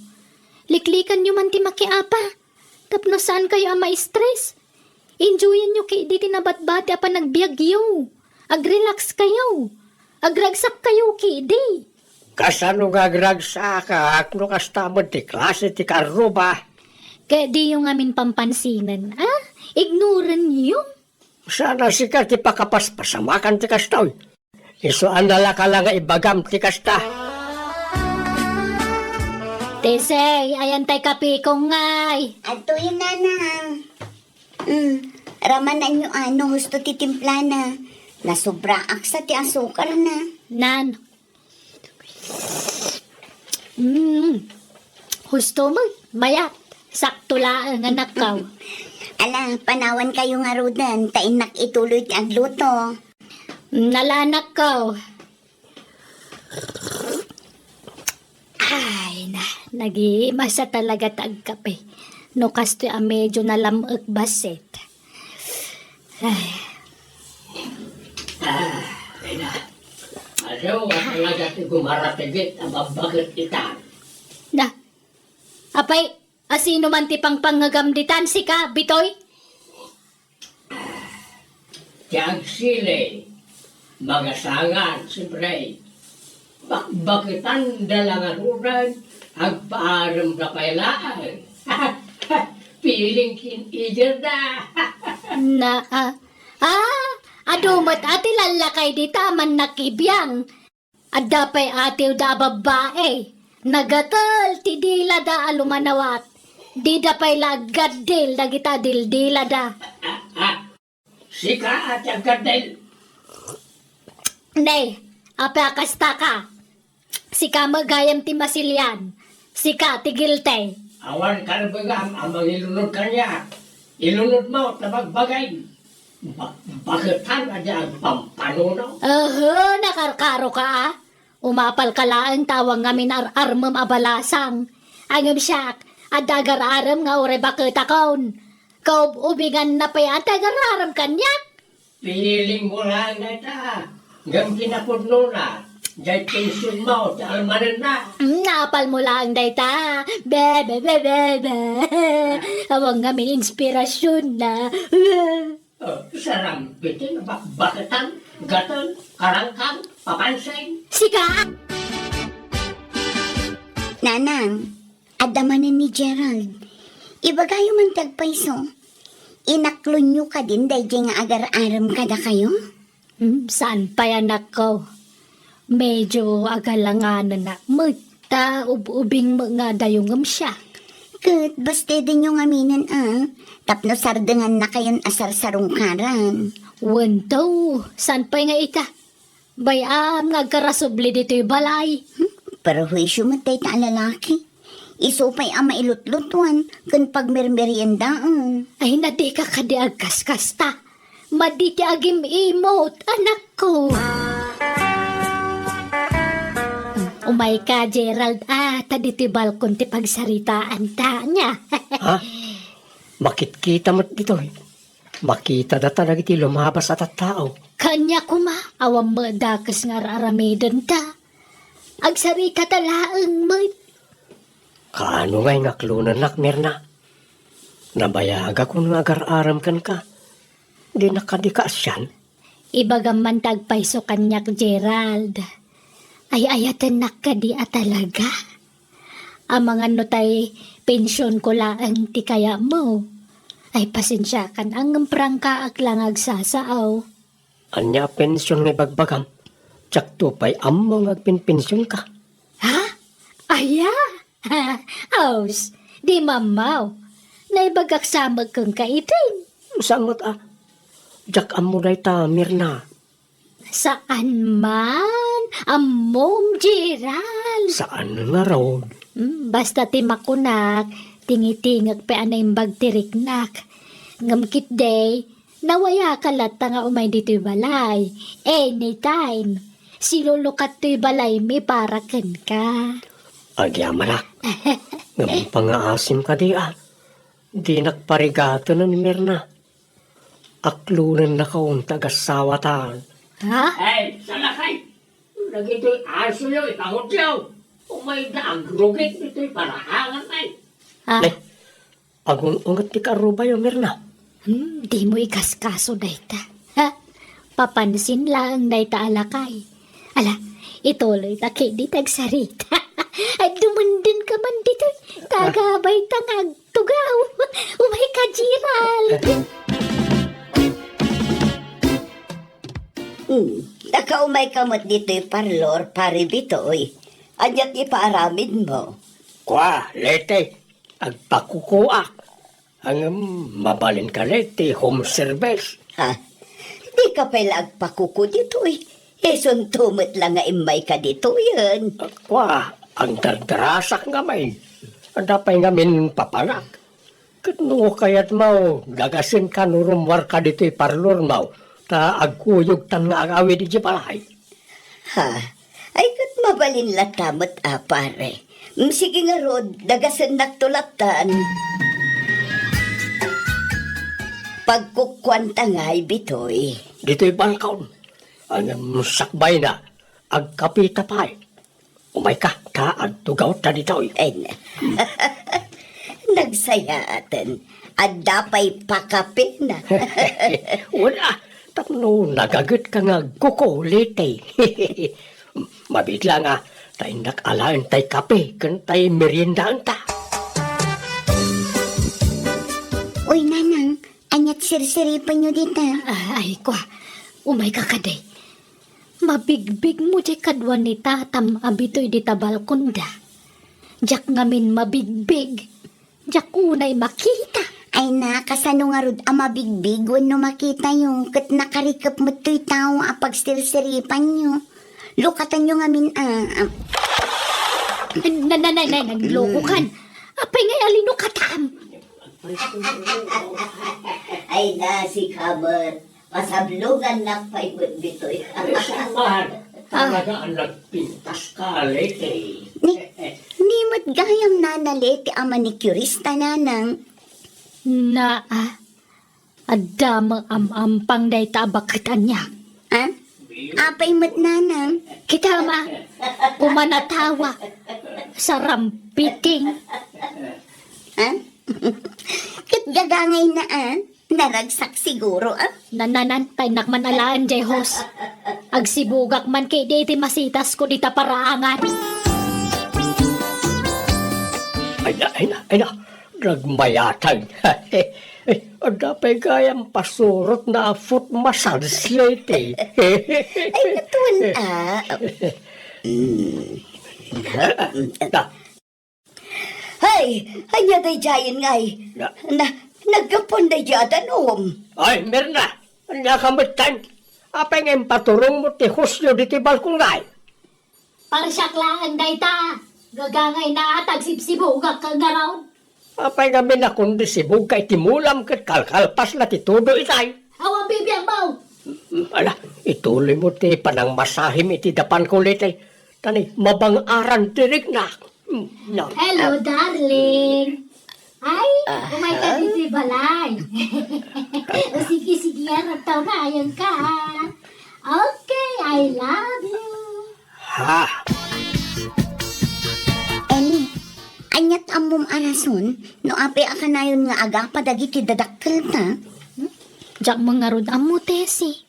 Liklikanyo man ti makiapa. Tapno saan kayo a ma-stress. Enjoyanyo kidi ti nabatbati a panagbiagyo. Agrelax kayo. Agragsak kayo kidi. Kasano nga agragsak no kasta met ti klase ti karruba? Ket diyo ngamin pampansinen, a? Ignoranyo. Sana sika ti pakapaspasamakan ti kastoy. Isu a nalaka la nga ibagam ti kasta. Tesey, ayan tay kapikong ngay. Adtoyen, nanang. Mm, ramananyo a no husto ti timplana. Nasubraak sa ti asukarna. Nan. Mm. Husto mo, mayat. Sakto laeng, anakko. Ala, panawan kayo ngaruden, ta innak ituloy ti agluto. Mm, ala, anakko. Ay, na, nagimasa talaga ta agkape. No kastoy a medyo nalam-ek bassit. Ay. Ah, ay na. Adu, talaga ti gumaratigit a babbaket ita. Na, apay, asino man ti pangpangngegam ditan, sika, Bitoy? Ti agsili, magasangad, siyempre. Bakbaketan da la ngaruden, agpaarem da pay laeng. Piling kin-ijer da. Na, ah, ah, adu met a ti lallakay dita a mannakibiang. Adda pay atiwda a babbai. Nagatel ti dilada a lumanawat. Dida pay la aggaddil dagita dildilada. Ah, ah. Sika a ti aggaddil. Nay, apay a kastaka? Sika met gayam ti masilian. Sika ti guilty. Awan karbegam a mangilunod kaniak. Ilunodmo ta bagbagim. Ba-, baketan a di agpampanuno. Aha, nakarkaroka a. Umapalka laeng ta awan ngamin ar-armem a balasang. Ngem siak, adda agar-arem nga uray baketakon. Kaub-ubinganna pay a ti agar-arem kaniak. Piling mo laeng dayta. Ngem kinapudnona, diay tensionmo ti almanenna. Mm, naapal mo laeng dayta. Be, be, be, be, be. Awan ngamin inspirasionna. Oh, sarambit ti nabakbaketan, gatel, karangkang, papansing. Sika! Nanang, adda manen ni Gerald. Ibagayo man ti agpayso. Inaklonyo kadin daydiay nga agar-arem kadakayo? Hmm, saan pay, anakko? Medyo agalanganen met, ta ub-ubing met nga adda ngem siak. Ket bastedenyo ngaminen a, tapno sardengannakayon a sarsarungkaran. Wen to, saan pay nga ita? Bay-am nga agkarasubli ditoy balay. Hmm, perhuisio met dayta a lalaki. Isu pay a mailutlutuan ken pagmermeriendaen. Ay, na dika kadi agkaskasta. Madi ti agim-imot, anakko. Umayka, Gerald, a, ta ditoy balkon ti pagsaritaanta, ania? Ha? Makitkita met ditoy. Makita data dagiti lumabas a tattao. Kanya koma, awan met dakes nga ar-aramidenta. Agsarita ta laeng met. Kaano ngay nga aklonennak, Mirna? Nabayagakon nga agar-arem kenka. Dinak kadi kaasian? Ibagam man ta agpayso kaniak, Gerald. Ay-ayatennak kadi a talaga? Amangan no tay pensionko laeng ti kayatmo. Ay, pasensiakan, ngem prangkaak la nga agsasao. Ania a pension nga ibagbagam? Diakto pay ammo nga agpenpensionka. Ha? Aya? Aws, di mammaw. Naibagak sa met kenka itin. Saan met a? Diak ammo dayta, Mirna. Saan man? Ammom, Gerald. Saan ngarud? Hmm, basta ti makunak, tingitingek pay a naimbag ti riknak. Ngem ketdi, nawayaka latta nga umay ditoy balay. Anytime. Silulukat toy balaymi para kenka. Agyamanak. Ngem pangaasim kadi a. Dinak parigatenen, Mirna. Aklonennakon ta agasawatan. Ha? Ay, salakay! Dagitoy asoyo, ipangutyo. Umayda agrugit ditoy paraangan, ay. Ah. Nay, agun-unget ti karubayo, Mirna. Hmm, dimo ikaskaso dayta. Ha? Papansin laeng dayta a lakay. Ala, ituloy ta ketdi ti agsarita. Ay, dumendenka man ditoy. Tagabayta nga ag- Tugaw! Umayka, Gerald! Hmm, nakaumayka met ditoy parlor, Pare Bitoy. Ania ti ipaaramidmo? Kua, Leti, agpakukuak. Ngem, mabalinka, Leti, home service. Ha? Dika pay la agpakuku ditoy. Isunto met la nga immayka ditoyen. Kua, agdardarasak ngamin. Adda pay ngamin papanak. Ket no kayatmo, dagasenka no rummuarka ditoy parlormo, ta agkuyogtan nga agawid idiay balay. Ha? Ay, ket mabalin latta met a, pare. Mm, sige ngarud, dagasennakto lattan. Pagkukuanta ngay, Bitoy. Ditoy balkon. Ngem sakbayna, agkapita pay. Umayka, ta agtugawta ditoy. Ay, na. Nagsayaaten. Adda pay pakapina. Wala, tapno nagagetka nga agkukulit, eh. Mabiit la nga, ta innak alaen tay kape, ken tay meriendaenta. Uy, Nanang, aniat sirsiripenyo dita? Ah, ay, kua. Umayka kadi. Mabigbigmo diay kadua ni Tatam a Bitoy dita balkonda. Diak ngamin mabigbig. Diak unay makita. Ay na, kasano ngarud a mabigbig wenno makitayo ket nakarikep met toy tao a pagsirsiripanyo. Lukatanyo ngamin a, a. Na, na, na, na, naglokokan. Apay ngay a linukatam? Ay na, sika met. Pasablongannak pay met ditoy. Ay, saan man? Ah. Talaga a nagpintas ka, Leti. Ni, ni met gayam, Nana Leti a manicurista, Nanang. Naa, adda met am-ampang dayta a baket ania. Ah? Apay met, Nanang? Kita ma, kumanatawa. Sarampiting. Ah? Ket gagangayna, ah? Naragsak siguro, ah? Nananan, ta innak man alaen diay hose. Agsibugak man ketdi iti masitasko dita paraangan. Ay na, ay na, ay na. Nagmayatag. Adda pay gayam pasurotna a foot massage, Leti. Ay, natuan, ah. Mm. Na, Hay, ania daydiayen ngay? Na- Na, naggapuan daydiay a danum. Ay, Mirna, ania ka metten? Apay nga impaturongmo ti hosyo ditoy balkon ngay? Parsiak laeng dayta. Gagangayna a ta agsibsibugak ngarud. Apay ngamin a kundi sibugka iti mulam ket kalkalpas la ti todo itay? Awan bibiangmo! Mm, ala, ituloymo ti panangmasahim iti dapanko, Leti. Ta ni, mabang-aran ti riknak. Mm, na. Hello, darling. Ay, umay ka ditoy balay. O sige, sige, nga, ragtaw na, ayan ka, ah. Okay, I love you. Ha? Eli, ania't ammom a rason no apay a kanayon nga agapa dagiti dadakkelta? Hmm? Diak man ngarud ammo, Tessie.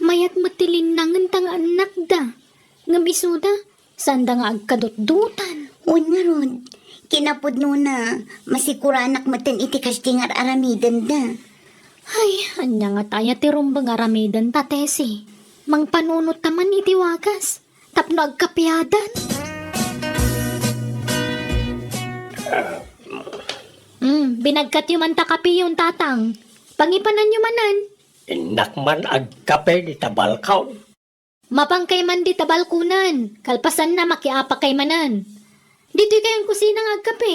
Mayat met ti linnangenta nga annakda. Ngem isuda, saanda nga agkadutdotan. Wen ngarud, kinapudnona, masikuranak metten iti kasdi nga ar-aramidenda. Ay, ania ngata aya ti rumbeng aramidenta, Tessie? Mangpanunot ta man iti wagas tapno agkapiadan. Hmm, binagkatyo man ta kapiyon, Tatang. Pangipananyo manen. Innak man agkape dita balkon. Mapankay man dita balkonen, kalpasanna makiapakay manen. Ditoy kayon kusina nga agkape.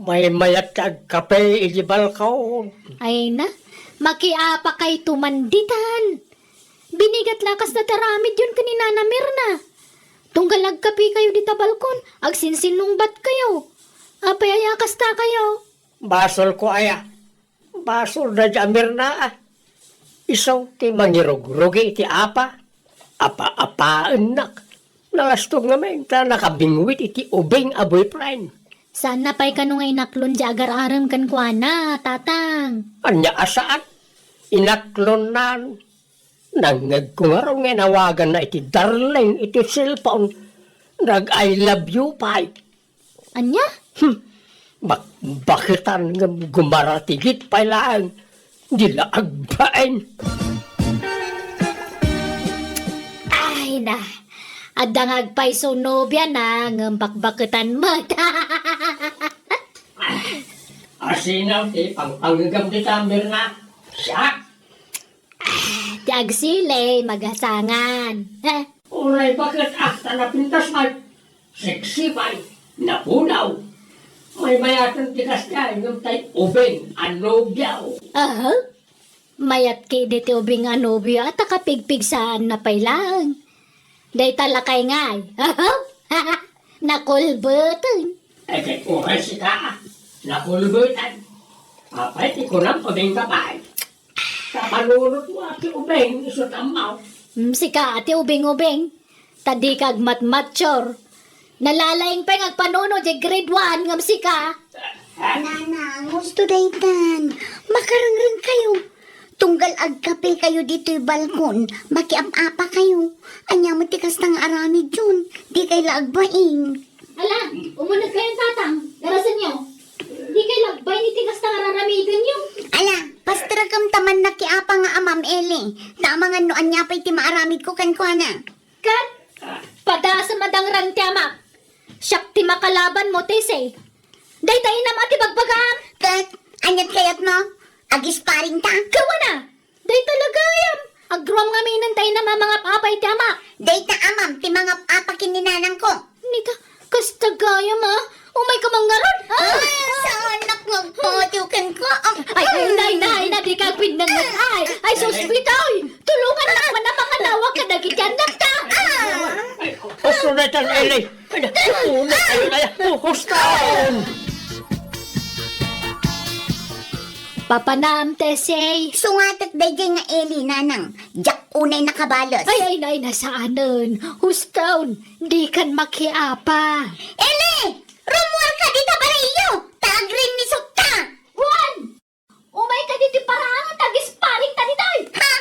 Maymayat ti agkape iti balkon. Ay na, makiapakayto man ditan. Binigat la kasta ti aramidyon ken ni Nana Mirna. Tunggal agkape kayo dita balkon, agsinsinungbat kayo. Apay aya kasta kayo? Basol ko aya. Basol da di a Mirna, ah. Isu ti mangirugrugi iti apa. Apa-apaennak. Nalastog ngamin ta nakabingwit iti ubing a boyfriend. Saan na pay kano nga inaklon di agar-arem kenkuana, Tatang? Ania a saan? Inaklonnan. Nangngegko ngarud nga inawaganna iti darling iti cellphone. Nag-I love you pay. Ania? Hmm. Bakbaketan ngem gumaratigit pay laeng. Di la agbain. Ay na. Adda nga agpayso nobia na ngem bakbaketan met. Asino ti pangpangegam dita, Mirna? Siak? Ah, ti agsilay, magasangan. Uray baket, ah, ta napintas man. Sexy pay, napunaw. Maymayaten ti kasdiay, ngem tay ubing a nobiaw. Aha? Mayat ki diti ubing a nobio, a ta kapigpigsaanna pay laeng. Dayta lakay ngay. Aha? Nakulbeten. Ay, kay uray sika, ah. Nakulbeten. Apay ti kunam, ubing ka pay. Kapanunot mo, ati ubing, isu tammaw. Hmm, sika, ati ubing-ubing. Ta dika agmatmature. Nalalaing pay nga agpanunot, di grade one, ngem sika. Nanang, husto daytan. Makarengreng kayo. Tunggal agkape kayo ditoy balkon, makiap-apa kayo. Ania met ti kasta nga aramidyon, di kay la agbaing. Ala, umuneg kayon, Tatang. Garasenyo. Di kay la agbaing iti kasta nga raramidenyo. Ala, pasterakam ta man nakiapa nga amam, Eli. Ta amangan no ania pay ti maaramidko kenkuana. Ket, padasem a dangrang ti amak. Siak ti makalabanmo, Tessie. Dayta inam a ti bagbagam. Ket, ania't kayatmo? Agisparingta? Gawana! Dayta la gayam. Agruam ngamin ta inam a mangap-apa iti amak. Dayta amam ti mangap-apa ken ni nanangko. Nita, kasta gayam a. Umay ka man ngarud, ha? Ah, saanak nga agpatiw kenka. Ay, ay, nay, nay, na di ka agpinnenget. Ay, ay, sus, Bitoy. Tulongannak man a manganawag kadagiti annakta. Ah! Ay, usto daytan, Eli. Ay, na, uno kayo na yan. Hustaon! Papanam, Tessie. Sungatek daydiay nga Eli, nanang. Diak unay nakabales. Ay, ay, nay, nasaanen. Hustaon, dikan makiapa. Eli! Rummuarka dita balayyo! Ta agrinnisukta! Wen! Umay ka ditoy paraangan ta agisparingta ditoy! Ha?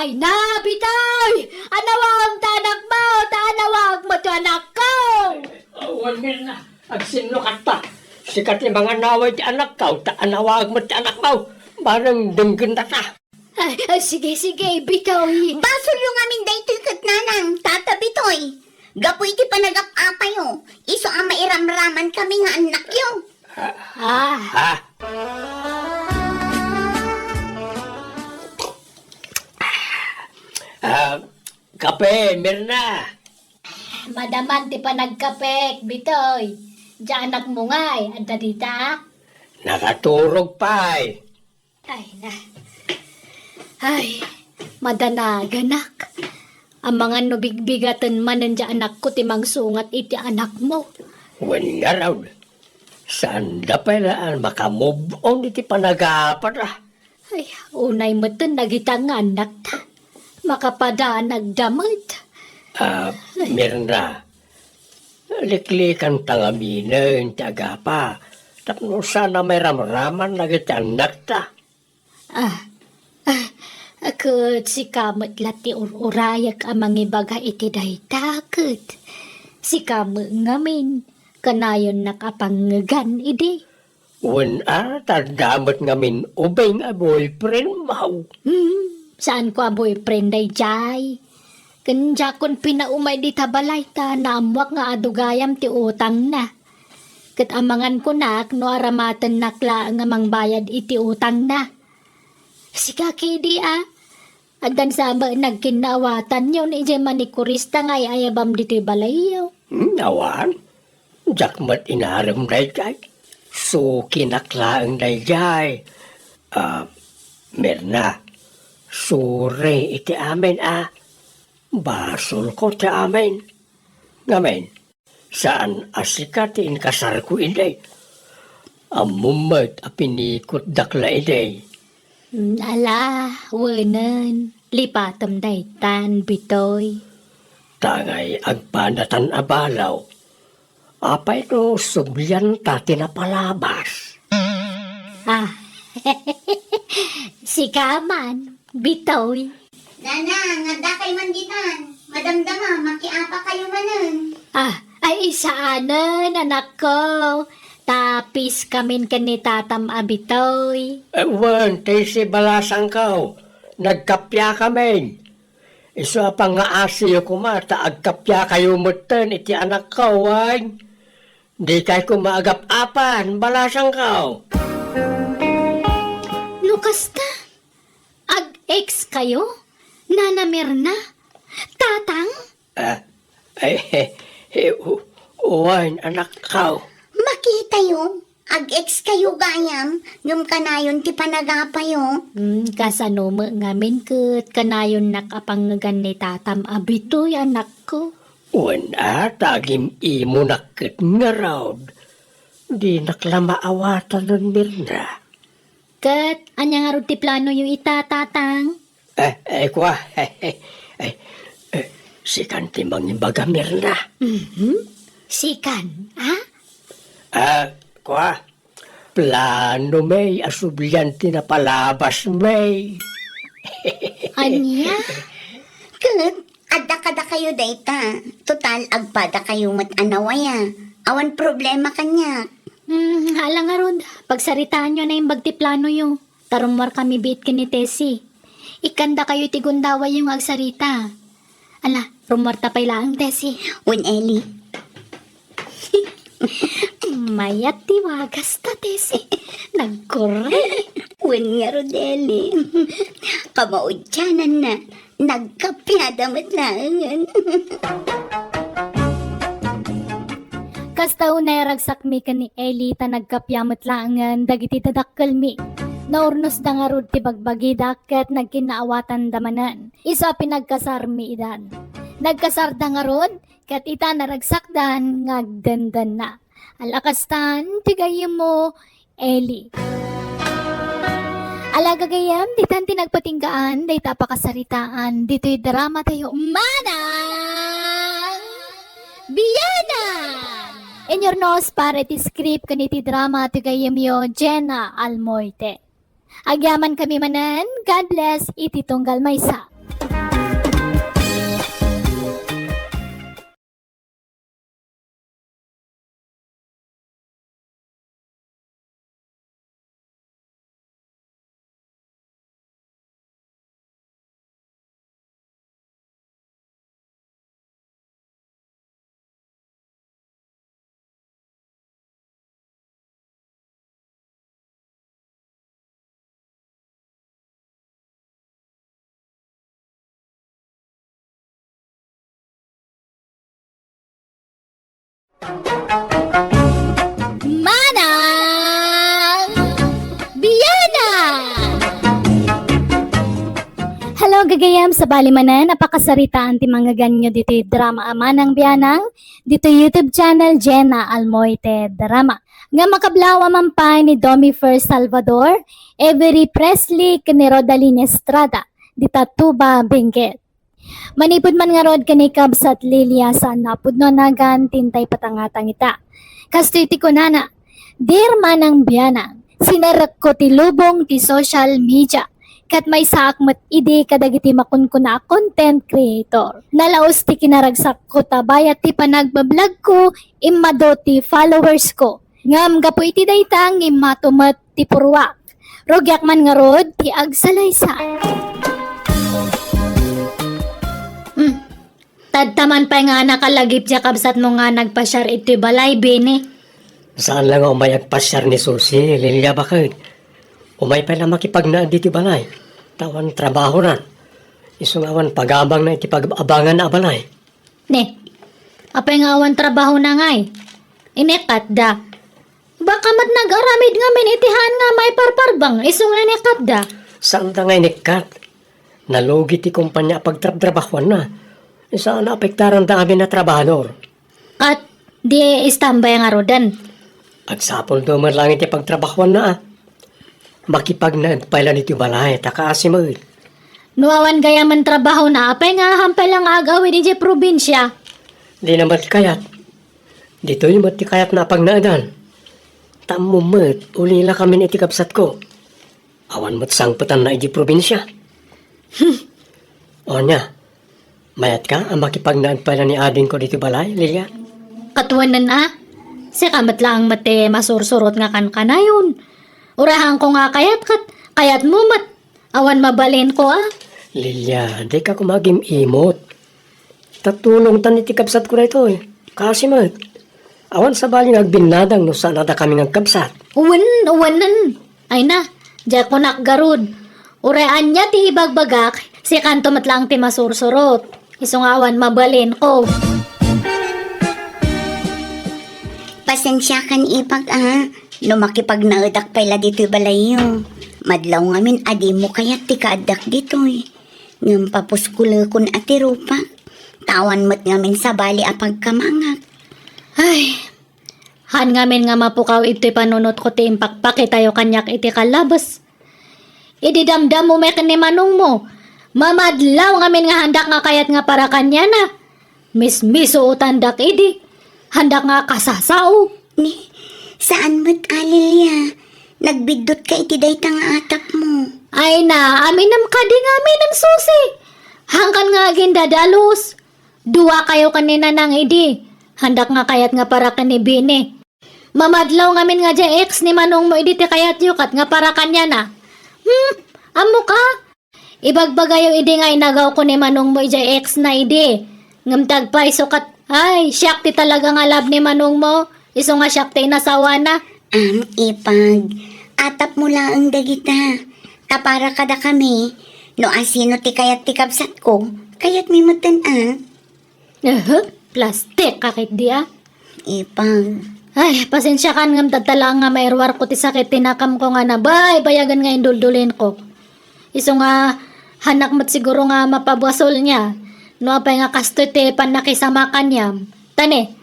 Ay na, Bitoy! Anawagem ta anakmo, ta anawagmo ti anakko! Awan, Mirna. Agsinnukatta. Sika ti manganawag ti anakko, ta anawagmo ti anakmo. Bareng denggenta ta. Ay, ay, sige, sige, Bitoy. Basolyo ngamin daytoy ket nanang, tata Bitoy. Gapu iti panagap-apayo, isu a mairamraman kami nga annakyo. Ah. Ha? Ah, kape, Mirna. Madaman ti panagkapek, Bitoy. Diay anakmo ngay, adda dita? Nakaturog pay. Ay, na. Ay, madanaganak. Amangan no bigbigaten manen diay anakko ti mangsungat iti anakmo. Wen ngarud, Saanda pay la a maka-move on iti panagapada. Ay, unay metten dagita nga annakta. Makapadanagda met. Ah, Mirna, liklikanta ngaminen ti agapa tapno saan a mairamraman dagiti annakta. Ah, ah, ket sika met la ti ur-urayek a mangibaga iti dayta, ket sika met ngamin, kanayonnak a pangngegan idi. Wen a, ta adda met ngamin ubing a boyfriend mo. Hmm, saanko a boyfriend daydiay. Ken diakon pinaumay dita balay ta naammoak nga adu gayam ti utangna. Ket amangan kunak no aramatennak laeng a mangbayad iti utangna. Sika kadi a, addan sa met nagkinnaawatanyo ni idiay manikurista nga ay-ayabam ditoy balayyo. Hmm, awan. Diak met inarem daydiay. Sukinak laeng daydiay. Ah, Mirna, sorry iti amin a. Basolko ti amin. Ngamin, saan a sika ti inkasarko idi. Ammom met a pinikotdak la idi. Mm, ala, wenen, lipatem daytan, Bitoy. Tangay agpanatan a balaw. Apay no sublianta ti napalabas? Ah, sika man, Bitoy. Nana, nga adda kay man ditan. Madamdama, makiapa kayo manen. Ah, ay, saanen, anakko. Tapis kamin ken ni tatam a Bitoy. Eh, wen, ti si balasangko. Nagkappia kamin. Isu a pangngaasiyo koma ta agkappia kayo metten iti anakko, wen? Dikay koma agap-apan, balasangko. No kasta, ag-ex kayo, Nana Mirna? Tatang? Ah, ay, eh, eh, u-, uwan, anakko. Makitayo, ag-ex kayo gayam, ngem kanayon ti panagapayo. Hmm, kasano met ngamin ket kanayonnak a pangngegan ni tatam a Bitoy, anakko? Wen a, ta agim-imonak ket ngarud. Dinak la maawatan, Mirna. Ket ania ngarud ti planoyo ita, Tatang? Eh, eh, kua, eh, eh, eh, sikan ti mangibaga, Mirna. Mhm. Sikan, a? Ah, kua, plano mi a sublian ti napalabas mi. Ania? Ket adda kadakayo dayta. Total, agpada kayo met a nawaya. Awan problema kaniak. Hmm, hala ngarud, pagsaritaanyo a naimbag ti planoyo. Ta rummuar kami biit ken ni Tessie. Ikkandakayo iti gundawayyo nga agsarita. Ala, rummuarta pay laeng, Tessie. Wen, Eli. Mayat ti wagasta, Tessie. Nagkurre. Wen ngarud, Eli. Kamaudiananna, nagkappiada met laengen. Kasta unay a ragsakmi ken ni Eli ta nagkappia met laengen dagiti dadakkelmi. Naurnosda ngarud ti bagbagida ket nagkinnaawatanda manen. Isu a pinagkasarmi idan. Nagkasarda ngarud ket ita naragsakdan nga agdendenna. Ala kastan ti gayyemmo, Eli. Ala gagayyem, ditan ti nagpatinggaan dayta a pakasaritaan ditoy dramatayo, Manang Biyanan! Inurnos para iti script ken iti drama ti gayyemyo, Jenna Almoite. Agyamankami manen, God bless iti tunggal maysa. Manang Biyanan! Hello, gagayam, sabali manen a pakasaritaan ti mangngeganyo ditoy drama a Manang Biyanang, ditoy YouTube channel Jenna Almoite Drama. Nga makablaw a mampay ni Domi Fer Salvador, Avery Presley, ken ni Rodalyn Estrada, dita Tuba, Benguet. Manipud man ngarud ken ni Kabsat Lilia, saan napudno a nagan ti intay patangatang ita. Kastoy ti kunana, "Dear Manang Bianang, sinerekko ti lubong ti social media, ket maysaak met idi kadagiti makunkuna a content creator. Nalaus ti kinaragsakko ta bayat ti panagbablogko, immadu ti followers ko. Ngem gapu iti dayta, immatu met ti purruak. Rugiak man ngarud ti agsalaysay." Hmm. Tadta man pay nga nakalagip ti kabsatmo nga nagpasiar iti balay, Bini. Saan la nga umay agpasiar ni Susi, Lilia, baket. Umay pay la makipagnaed iti balay. Ta awan trabahona. Isu nga awan pagabangna iti pag-abanganna a balay. Ne, apay nga awan trabahona ngay? Inikatda. Baka met nag-aramid ngamin iti haan nga maiparparbeng, isu nga inikatda. Saanda nga inikkat. Nalugi ti kumpanya a pagtrabtrabahuanna. Isu a naapektaranda amin a trabahador. Ket di istambay ngaruden. Agsapulda met laeng iti pagtrabahuanna a. Makipagnaed pay la ditoy balay, ta kaasi met. No awan gayamen trabahona, apay nga hampay la nga ag-awid idiay probinsia? Dina met kayat. Ditoy met ti kayatna a pagnaedan. Ta ammom met, ulila kamin iti kabsatko. Awan met sangpetanna idiay probinsia. Hmm. Ania, mayatka a makipagnaed pay la ni adingko ditoy balay, Lilia? Ket wen a, sika met laeng met ti masursurot nga kankanayon. Uray haanko nga kayat ket kayatmo met. Awan mabalinko a. Lilia, dika koma agim-imot. Ta tulongtan iti kabsatko daytoy. Kaasi met. Awan sabali nga agbinnadang no saan a dakami nga agkabsat. Wen, wenen. Ay na, diay kunak garud. Uray ania ti ibagbagak, sikanto met laeng ti masursurot. Isu nga awan mabalinko. Pasensiakan, ipag, a, no makipagnaedak pay la ditoy balayyo. Madlaw ngamin a dimo kayat ti kaaddak ditoy. Ngem papuskolekon a ti rupa. Ta awan met ngamin sabali a pagkamangak. Ay, haan ngamin nga mapukaw itoy panunotko ti impakpakitayo kaniak iti kallabes. Idi damdammo met ken ni manongmo, mamadlaw ngamin nga haandak nga kayat nga para kaniana. Mismisuotandak idi. Haandak nga kasasao. Ni, saan met a, Lilia. Nagbiddutka iti dayta nga atapmo. Ay na, aminem kadi ngamin, Susi. Haankan nga agindadalus. Duakayo ken ni Nanang idi. Haandak nga kayat nga para ken ni Bini. Mamadlaw ngamin nga diay ex ni manongmo idi ti kayatyo ket nga para kaniana. Hmm, ammok a? Ibagbagayo idi nga inagawko ni manongmo idiay ex na idi. Ngem ti agpayso ket, ay, siak ti talaga nga love ni manongmo. Isu nga siak ti inasawana. Am, ipag, atapmo laeng dagita. Ta para kadakami, no asino ti kayat ti kabsatko, kayatmi metten a. Ehe, plastik ka ketdi a. Ipag. Ay, pasensiakan ngem dadta laeng nga mairuarko ti sakit ti nakamko nga nabaybayagen nga induldulinko. Isu nga, hanak met siguro nga mapabuasolna. No apay nga kastoy ti pannakisamakanna. Ta ne,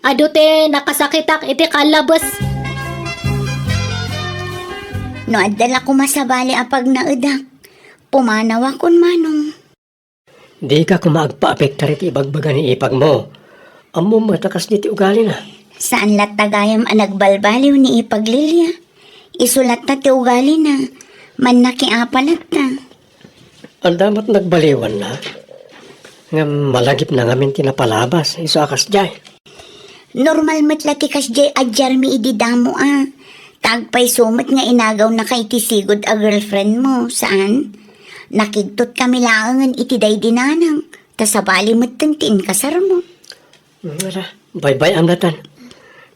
adu ti nakasakitak iti kallabes. No adda la koma sabali a pagnaedak, pumanawakon manong. Dika koma agpaapektar iti ibagbaga ni ipagmo. Ammom met a kasdi ti ugalina. Saan latta gayam a nagbalbaliw ni ipag, Lilia. Isu latta ti ugalina. Mannakiapa latta. Adda met nagbaliwanna. Ngem malagipna ngamin ti napalabas. Isu a kasdiay. Normal met la ti kasdiay a diarmi idi damo a. Ta agpayso met nga inagawnaka iti sigud a girlfriendmo, saan? Nakigtotkami laengen iti daydi nanang, ta sabali metten ti inkasarmo. Ngala, baybay-am latan.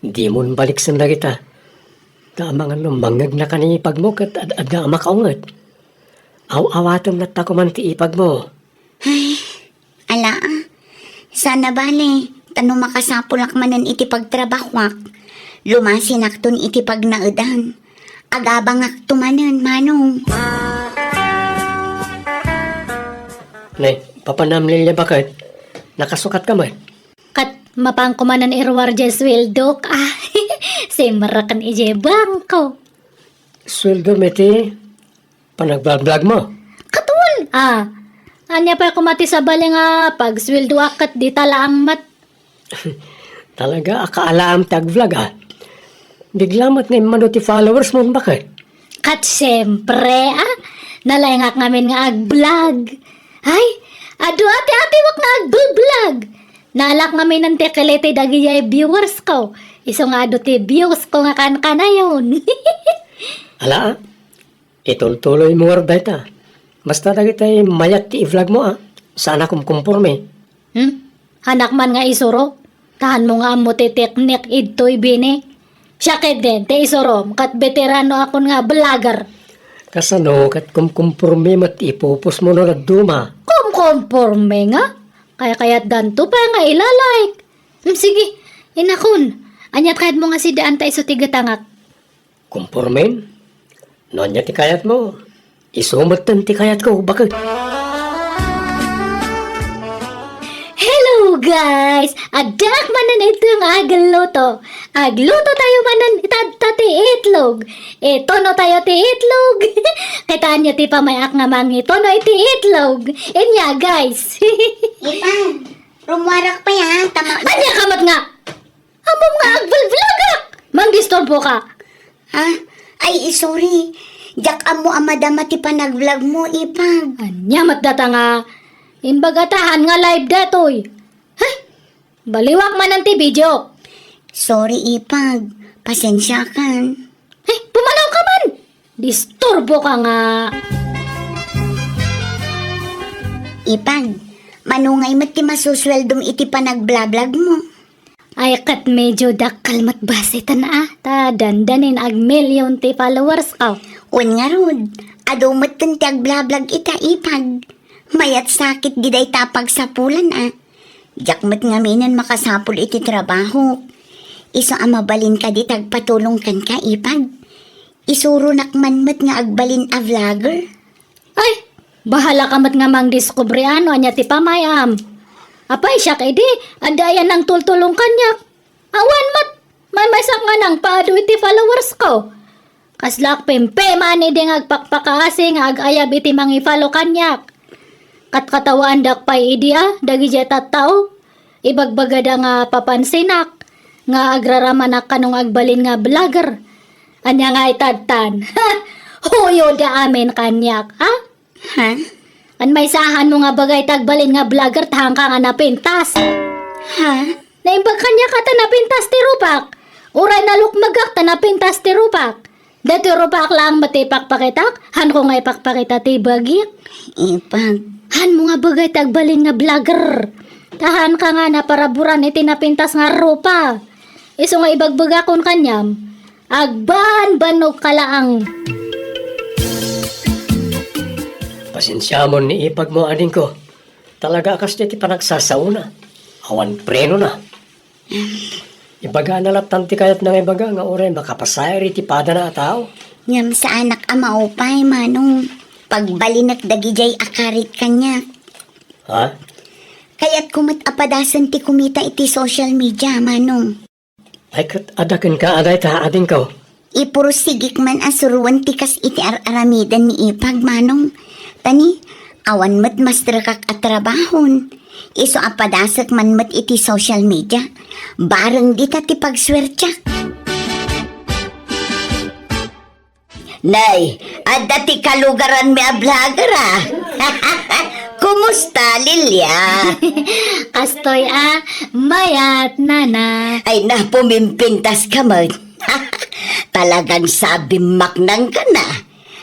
Dimon baliksen dagita. Ta amangan no mangngegna ken ni ipagmo ket ad-adda a makaunget. Aw-awatem latta koman ti ipagmo. Ay, ala a. Saan a bale, ta no makasapulak manen iti pagtrabahuak, lumasinakton iti pagnaedan. Agabangakto manen, manong. Ne, papanam, Lilia, baket? Nakasukat ka met? Ket mapanko manen iruar diay sueldok. Ah, Simreken idiay bangko. Sueldo mi ti panagblagblagmo. Katon, ah. Ania pay koma ti sabali nga pagsueldoak ket dita laeng met? Talaga, akaalaam ti agvlog, ah. Bigla met nga immano ti followers mo, baket? Ket siempre, ah. Nalaingak ngamin nga agvlog. Ay, adu ati-atiwak nga agvlog. Naalak ngamin ti kiliti dagidiay viewers ko. Isu nga adu ti views ko nga kankanayon. Ala, ah. Itultuloy mo ngarud dayta. Basta dagiti mayat ti i-vlog mo, ah. Saan a kumkumporme. Hmm? Hanak man nga isuro. Tahan mo nga ammo ti teknik idtoy bini. Siak ketdin, ti isurom, ket veterano akon nga vlogger. Kasano ket kumkumporme met ti ipupos mo no dadduma? Kumkumporme nga? Kayatdanto pay nga ila-like. Hmm, sige, inakon. Aniat kayatmo nga sidaanta isu ti gatangak? Kumpormen? No ania ti kayatmo, isu metten ti kayatko, baket. Hello, guys! Addaak manen iti nga agluto. Agluto tayo manen itatta ti itlog. Ituno tayo ti itlog. Kitaenyo ti pamay-ak nga mangituno iti itlog. Inya, guys. Ipan, rummuarak pay, ha? Tama. Ania ka met nga? Ammom nga agvlog-vlogak! Mangdisturbo ka! Ha? Ay, sorry. Diak ammo a madama ti panagvlog mo, Ipag. Ania met data nga imbagatahan nga live datoy? Hay! Baliwak manen ti video. Sorry, Ipag. Pasensiakan. Hay, pumanaw ka man! Disturbo ka nga. Ipag, mano ngay met ti masusueldom iti panagblablag mo? Ay, ket medyo dakkel met basiten a, ta dandanin agmillion ti followers ko. Wen ngarud, adu metten ti agblablag ita, Ipag. Mayat sakit di dayta a pagsapulan a. Diak met ngaminen makasapul iti trabahok. Isu a mabalin kadi ti agpatulong kenka, Ipag. Isuronak man met nga agbalin a vlogger. Ay, bahala ka met nga mangdiskubre no ania ti pamayam. Apay, siak idi, adda aya nangtultulong kaniak. Awan met, maymaysak nga nangpaadu iti followers ko. Kaslaak pimpiman idi nga agpakpakaasi nga agayab iti mangi-follow kaniak. Katkatawaandak pay idi a, dagidiay tattao. Ibagbagada nga papansinak, nga agraramanak kano nga agbalin nga vlogger. Ania nga itadtan? Huyoda amin kaniak, ha? Ha? An maysahan mo nga bagay ti agbalin nga vlogger, tahanka nga napintas. Ha? Naimbag kaniak a ta napintas ti rupak. Uray nalukmegak ta napintas ti rupak. Daytoy rupak laeng met ti ipakpakitak, hanko nga ipakpakita ti bagik. Ipag. Hanmo nga bagay ti agbalin nga vlogger. Tahanka nga naparaburan iti napintas nga rupa. Isu nga ibagbagakon kaniam, agbanbannog ka laeng. Pasensiamon ni ipag mo, adingko. Talaga a kasdiay ti panagsasaona. Awan prenona. Ibagana lattan ti kayatna nga ibaga nga uray makapasayaat iti padana a tao. Ngem saanak a maupay, Manong. Pagbalinek dagidiay a karit kaniak. Ha? Kayatko met a padasen ti kumita iti social media, Manong. Ay, ket adda kenka a dayta, adingko. Ipursigik man a suroen ti kas iti ar-aramiden ni Ipag, Manong. Tani, awan met masterekak a trabahon. Isu a padasek man met iti social media. Bareng dita ti pagsuertiak. Nay, adda ti kalugaranmi a vlogger, a. Kumusta, Lilia? Kastoy a, mayat, nana. Ay, napumimpintas ka met. Talagang sabim maknang ka na.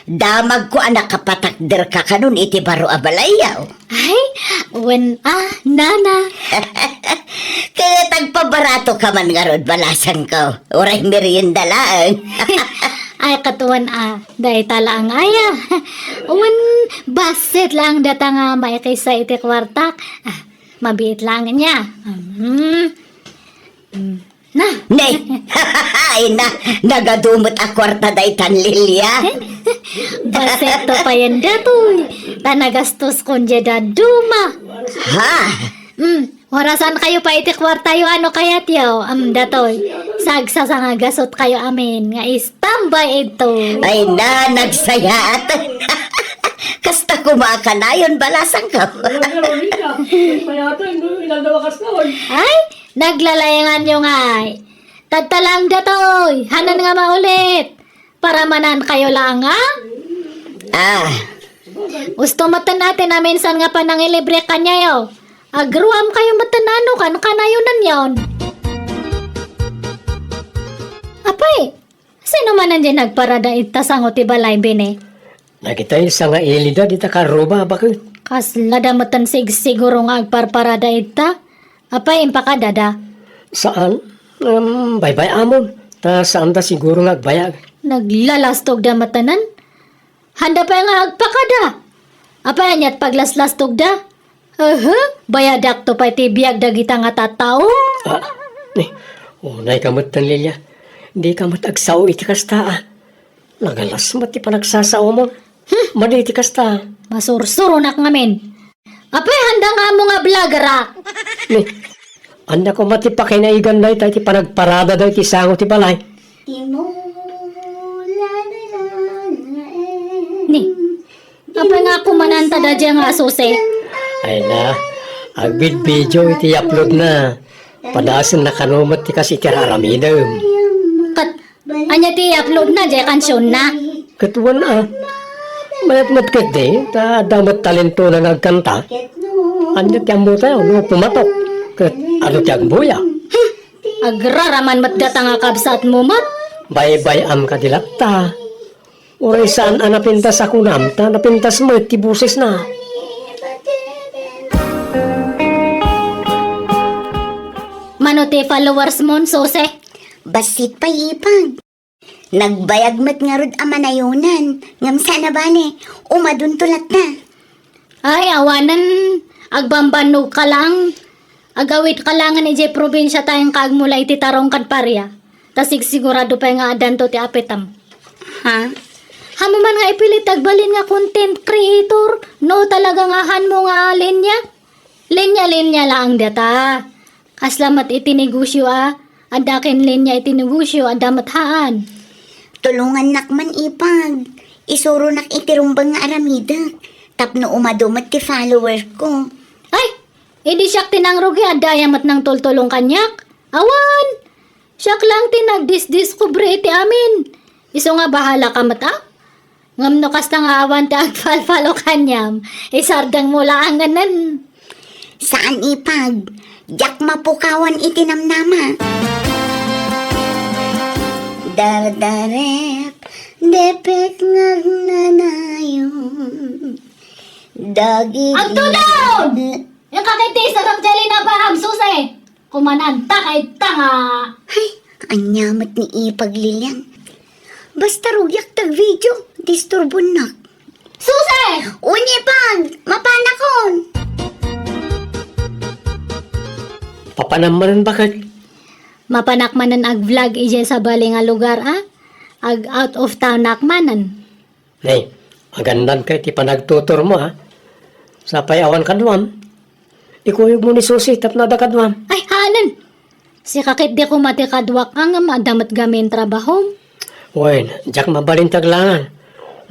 Damagko a nakapatakder ka kanon iti baro a balayyo. Ay, wen a, nana. Ket agpabarato ka man ngarud, balasangko. Uray merienda laeng. Ay, ket wen a, dayta laeng aya. Wen, bassit laeng data nga maikisa iti kuartak. Ah, mabiit laeng nia. Hmm. Hmm. Na. Ne! Ay na, nagadu met a kuarta daytan, Lilia. Bassit to payen datoy. Ta nagastoskon diay dadduma. Ha? Hmm, warasan kayo pay iti kuartayo no kayatyo. Hmm, datoy. Sagsasangagasot kayo amin nga istambay idto. Ay na, nagsayaat. Kasta koma a kanayon, balasangko. Ay, naglalayanganyo ngay. Tadta lang datoy, hanan nga maulit. Para manan kayo lang, ha? Ah. Gusto metten a ti naminsan nga panangilibre kaniayo. Agruam kayo metten a no kan kanayonan yon. Apay, sino manen diay nagparada ita sango ti balay, Bini? Dagitay sangaili da dita karruba, baket. Kasla da metten sigsiguro nga agparparada ita. Apay, impakadada? Saan. Em, baybay-amon. Ta saan da siguro nga agbayag. Naglalastog da metten. Handa pay nga agpakada. Apay, aniat paglaslastog da? Aha, bayadakto pay ti biag dagita nga tattao. Ah, ni, unay ka met, Lilia. Di ka met agsao iti kasta, ah. Nagalas met ti panagsasaomon. Hmm. Madi ti kasta. Masursuronak ngamin. Apay, handa nga ammo nga vloggerak. Ni, ania koma ti pakinaiganda ita iti panagparada da iti sango ti balay? Timo, la, la, la, la, eh. Ni, apay nga kumananta da dyan nga asuse? Ay na, agbidbidio iti upload na. Padasen na kano met ti kas iti aramidem. Ket, ania ti upload na, jay kansion na? Ket wen a. Mayat met ketdi, ta adda met talentona nga agkanta. Ania ti ammo tayo, no pumatok? Ket adu ti agbuya? Hmm. Agraraman met data nga kabsatmo met. Baybay-am kadi latta. Uray saan a napintas a kunam, ta napintas met ti bosesna. Mano ti followers mon, Sose? Bassit pay, Ipag. Nagbayag met ngarud a manayonan, ngem saan a bale, umadunto latta. Ay, awanen, agbambannog ka lang. Agawid ka langen idiay probinsia ta inka agmula iti tarong ken paria. Ta sigsigurado pay nga addanto ti apitem. Ha? Haanmo man nga ipilit agbalin nga content creator, no talaga nga haanmo nga linya? Linya-linya laeng data. Kasla met iti negosio a, adda ken linya iti negosio, adda met haan. Tulongannak man, Ipag. Isuronak iti rumbeng nga aramidek tapno umadu met ti follower ko. Ay, idi siak ti nangrugi, adda aya met nangtultulong kaniak? Awan! Siak lang ti nagdisdiskubre iti amin. Isu nga bahala ka met, a? Ngem no kasta nga awan ti agfollow kaniam, isardengmo laengen. Saan, Ipag. Diak mapukawan iti namnama. Dardarep, depek nga agnanayon. Dagiti Agtulon! Ikaw iti sarap jay linabaam, Suse! Kumananta kay tanga! Ay, ania met ni Ipag, Lilian. Basta rugiak ti agvideo, disturbonnak. Suse! Wen, Ipag, mapanakon! Papanam manen, baket? Mapanak manen ag-vlog idiay sabali nga lugar, a? Ag-out of town-ak manen. Nay, agandanka iti panagtuturmo, a? Sapay awan kaduam. Ikuyogmo ni Susi tapno adda kaduam. Ay, haanen! Sika ketdi koma ti kaduak, ngem adda met gamin trabahom. Wen, diak mabalin ti aglangan.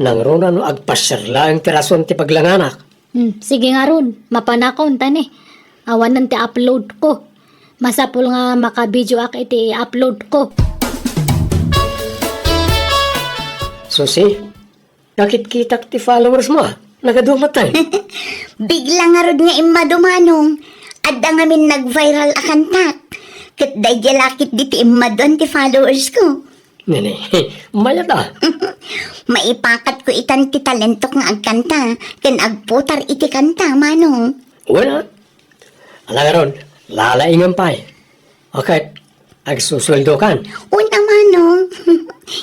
Nangruna no agpasiar laeng ti rason ti paglanganak. Hmm, sige ngarud, mapanakon ta ni. Awanen ti upload ko. Masapul nga makabideoak iti i-upload ko. Susi, nakitkitak ti followers mo, a. Nagadumatay. Bigla ngarud nga immadu, Manong. Adda ngamin nag-viral a kantak. Ket daydiay la ketdi ti immaduan ti followers ko. Nini, mayat a. Maipakat ko itan ti talentok nga agkanta ken agputar iti kanta, Manong. Wala. Ala ngarud, lalaingem pay. Aket, agsusueldokan. Wen a, Manong.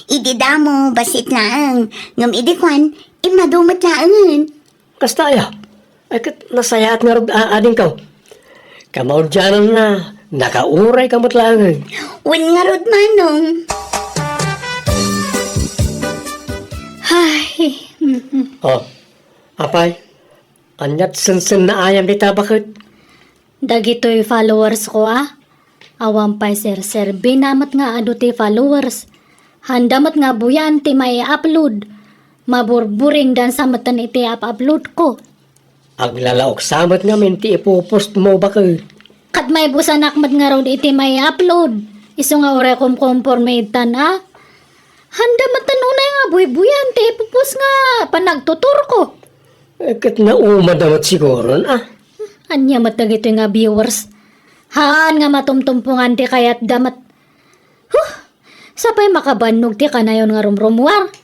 Idi damo, bassit laeng. Ngem idi kuan, immadu met laengen. Kasta aya? Ay, ket nasayaat ngarud a-, adingko. Kamaudiananna, nakaurayka met laengen. Wen ngarud, Manong. Ay, mm, mm. O, apay, aniat sensennaayam dita, baket? Dagitoy followers ko, a. Awan pay serserbina met nga adu ti followers. Handa met nga buyaan ti mai-upload. Maburburingdan sa metten iti up-upload ko. Aglalaok sa met ngamin ti ipopost mo, baket. Ket maibusanak met ngarud iti mai-upload. Isu nga uray kumkomporme ittan a. Handa metten unay nga buybuyan ti ipopost nga panagtuturko. Eh, ket naumada met siguron a. Ania met dagitoy nga viewers? Haan nga matumtumpongan ti kayatda met. Huh! Sapay makabannog ti kanayon nga rumrumuar.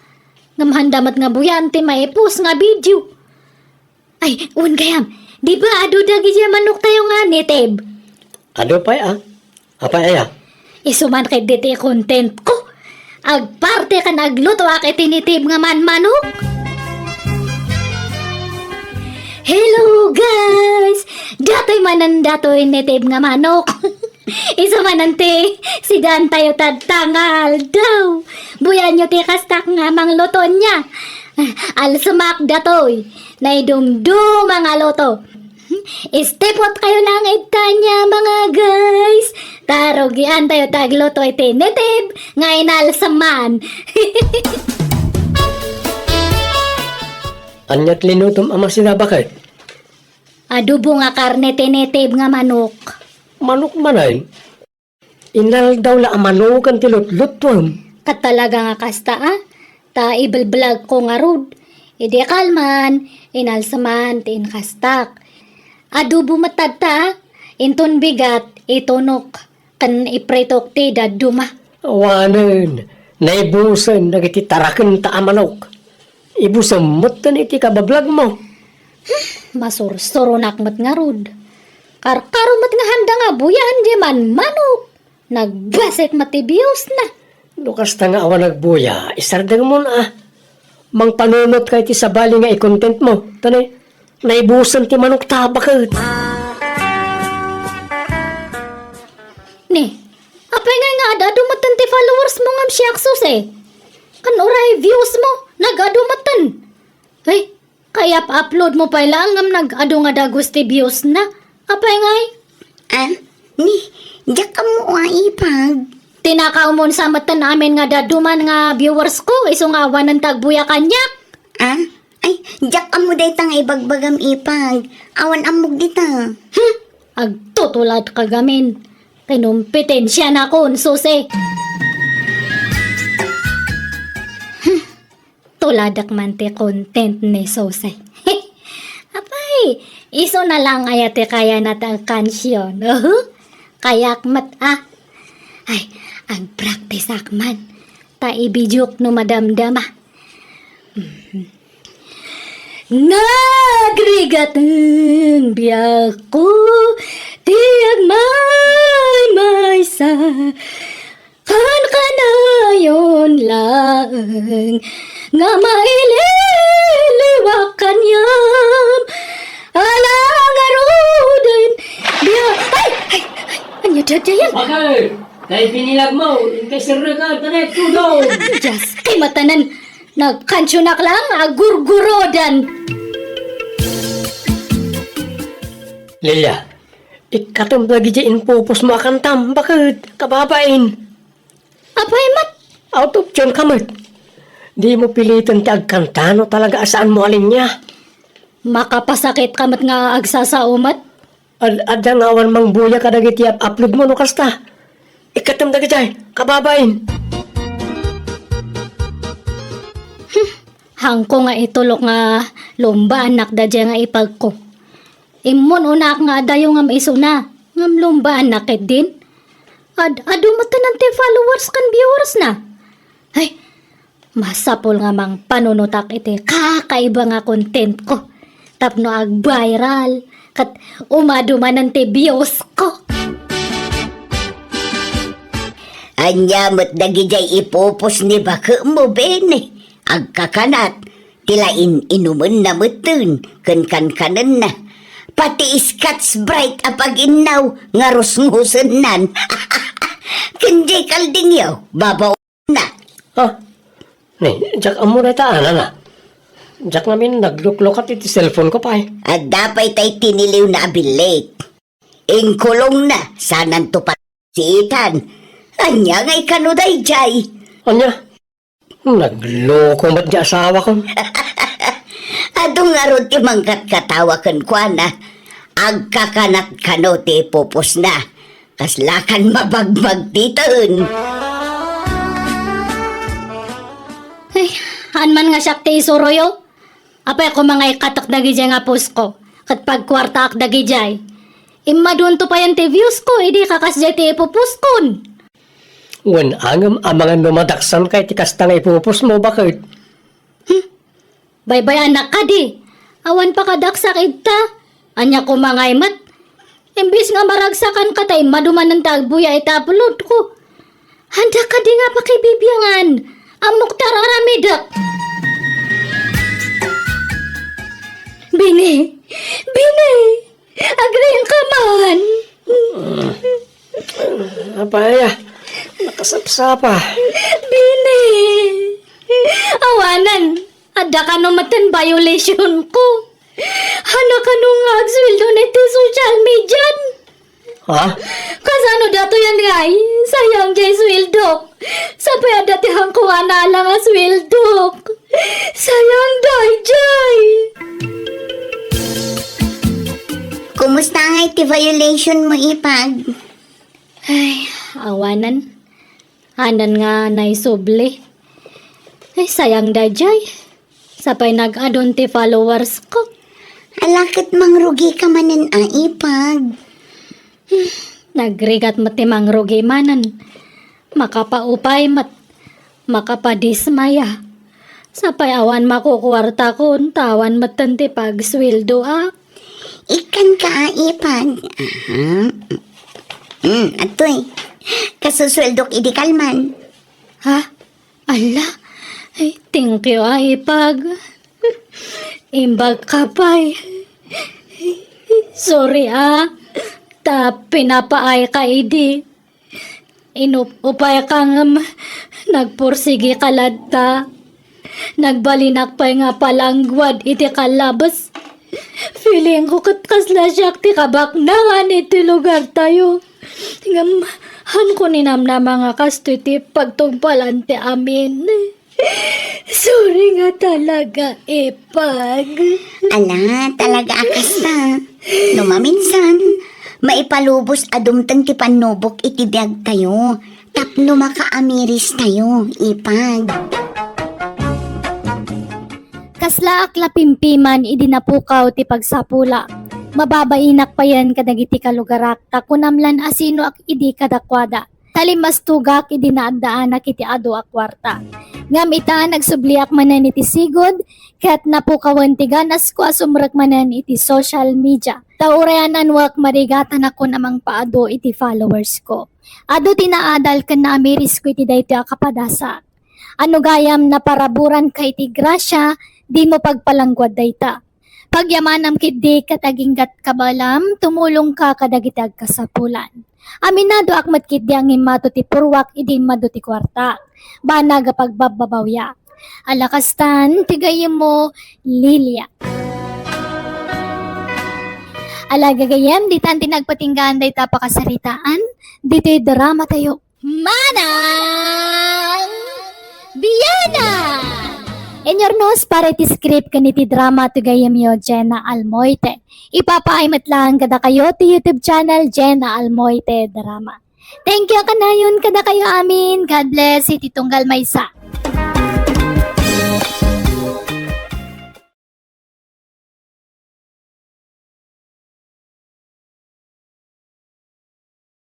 Ngem handa met nga buyaan ti maipost nga video. Ay, wen gayam, di ba adu dagiti manoktayo nga native? Adu pay a. Apay aya? Isu man ketdi ti content ko. Agparte ken aglutoak iti native nga manmanok. Hello, guys! Datoy manen datoy native nga manok. Isu manen ti sidaantayo tatta nga aldaw. Buyaanyo ti kastak nga mangluto nia. Alsemak datoy. Naidumduma nga luto. Istipot kayo lang ita nia, mga guys. Ta rugiantayo ti agluto iti native nga inalseman. Ania ti linutom a masina, baket? Adobo nga karne ti native nga manok. Manok manen? Inaldaw la a manoken ti lutlutuem. Ket talaga nga kasta a, ta ibelblagko ngarud. Idi kalman, inalseman ti inkastak. Adobo met tatta a, inton bigat, itunok, ken ipritok ti dadduma. Awanen, naibusen dagiti tarakenta a manok. Ibusem metten iti kabablagmo. Masursuronak met ngarud. Karkaro met nga handa nga buyaan diay manmanok. Nagbassit met ti biusna. No kasta nga awan agbuya, isardengmon a. Mangpanunotka iti sabali nga i-contentmo. Ta ne, naibusen ti manokta, baket. Ne, apay ngay nga ad-adu metten ti followersmo ngem siak, Susi? Ken uray viewsmo, nag-adu metten. Ay, kayap-uploadmo pay laeng ngem nag-adu nga dagus ti viewsna. Apay ngay? Ah, ni, diak ammo a, Ipag. Tinakawmon sa metten amin nga dadduma nga viewersko, isu nga awanen ti agbuya kaniak. Ah, ay, diak ammo dayta nga ibagbagam, Ipag. Awan ammok dita. Hmm, agtutuladka gamin. Kinompetensianakon, Susi. Hmm, tuladak man ti content ni Susi. Apay, isuna lang aya ti kayana ti agkansion. Uhu, kayak met a. Ay, agpraktisak man. Ta ibidiok no madamdama. Mhm. Nagrigat-en biagko ti agmaymaysa, kankanayon laeng nga maililiwak kaniam. Ala ngaruden, bia-, ay! Ay! Ay! Ania dayta yan? Bakit? Kay binilagmo, intay serrek, tanet, tudong! Diyos, kay matanan! Nagkansionak lang, agurgurodan! Lilia, ikkatem dagiti impupusmo a kantam, baket, kababain? Apay met? Out of tune ka met. Di mo piliten ti agkanta no talaga a saan mo a linya. Makapasakit ka met nga agsasao met. Ad-, adda nga awan mangbuya kadagiti up-, upload mo no kasta. Ikkatem dagiti, kababain. Hmm, hangko nga itulok nga lumbaannak daydiay nga ipagko. Immun-unak nga adayo ngem isuna, ngem lumbaannak ketdin. Ad-, adu met ti followers ken viewers na. Ay, masapul nga mangpanunotak iti kakaiba nga contentko tapno ag-viral ket umadu manen ti viewsko. Ania met dagidiay ipupos ni baketmo, Bene? Agkakanat, ti la in-inumenna metten ken kankanenna. Pati Scotch Brite a pag-innaw nga rusngusennan. Ken diay kaldingyo, babaw- Na. Ah, ni, diak ammo dayta, nana. Diak ngamin nagluklukat iti cellphone ko pay. Adda pay tay tiniliwna a billit. Inkulongna, sananto pa. Si Ethan, ania ngay kano daydiay? Ania? Nagloko met ti asawakon. Adu ngarud ti mangkatkatawa kenkuana. Agkakanak kano ti ipupusna. Kaslakan mabagbagtiten. Ay, haan man nga siak ti isuroyo. Apay koma nga ikkatek dagidiay nga pusko, ket pagkuartaak dagidiay. Immadunto payen ti views ko, idi kakasdiay ti ipupuskon. Wen, ngem amangan no madaksanka iti kasta nga ipupusmo, baket? Hmm. Baybay-anak kadi. Awan pakadaksak ita. Ania koma ngay met? Imbes nga maragsakanka ta immadu manen ti agbuya iti upload ko. Anda kadi nga pakibibiangan? Ammok ti ar-aramidek. Bini! Bini! Agriingka man! Apay, nakasapsapa. Bini! Awanen, adda kano met ti violation ko. Haan kano nga agsueldo iti social media? Ha? Kasano datoyen ngay? Sayang diay sueldok. Sapay adda ti haanko nga naala nga sueldok. Sayang daydiay. Kumusta ngay ti violation mo, Ipag? Ay, awanen. Hanen nga naisubli. Ay, sayang daydiay. Sapay nag-adun ti followers ko. Ala ket mangrugika manen a, Ipag. Nagrigat met ti mangrugi manen. Makapaupay met. Makapadismaya. Sapay awan makukuartakon, ta awan metten ti pagsueldoak. Ikkanka a, Ipag. Aha. Mm, atoy. Kasusueldok idi kalman. Ha? Ala? Ay, thank you, a, Ipag. Imbag ka pay. Sorry, a. Ta pinapaay ka idi. Inup-upay ka ngem nagpursigi ka latta. Nagbalinak pay nga palangguad iti kallabes. Feeling ko ket kasla siak ti kabaknangan iti lugar tayo. Ngem, haan ko ninamnama nga kastoy ti pagtungpalan ti amin. Sorry nga talaga, Ipag. Ala, talaga a kasta. No maminsan, maipalubos a dumteng ti pannubok iti biag tayo. Tapno makaamiris tayo, Ipag. Kaslaak la pimpiman idi napukaw ti pagsapulak. Mababainak payen kadagiti kalugarak, ta kunam lan a sinoak idi kadakuada. Talimbastugak idi naaddaanak iti adu a kuarta. Ngem ita, nagsubliak manen iti sigud, ket napukawen ti ganasko a sumrek manen iti social media. Ta uray an-anuak, marigatanakon a mangpaadu iti followers ko. Adu ti naadal ken naamirisko iti daytoy a kapadasak. Ano gayam, naparaburanka iti grasia, dimo pagpalangguad dayta. Pagyamanam ketdi ket aginggat kabaelam, tumulongka kadagiti agkasapulan. Aminadoak met ketdi a ngimmato ti purruak idi immadu ti kuartak. Banag a pagbabbabawiak. Ala kastan, ti gayyemmo, Lilia. Ala gagayyem, ditan ti nagpatinggaan dayta a pakasaritaan, ditoy drama tayo. Manang Biana! Inurnos para iti script ken iti drama ti gayyemyo, Jenna Almoite. Ipapaay met laeng kadakayo ti YouTube channel, Jenna Almoite Drama. Thank you kanayon kadakayo amin. God bless iti tunggal maysa.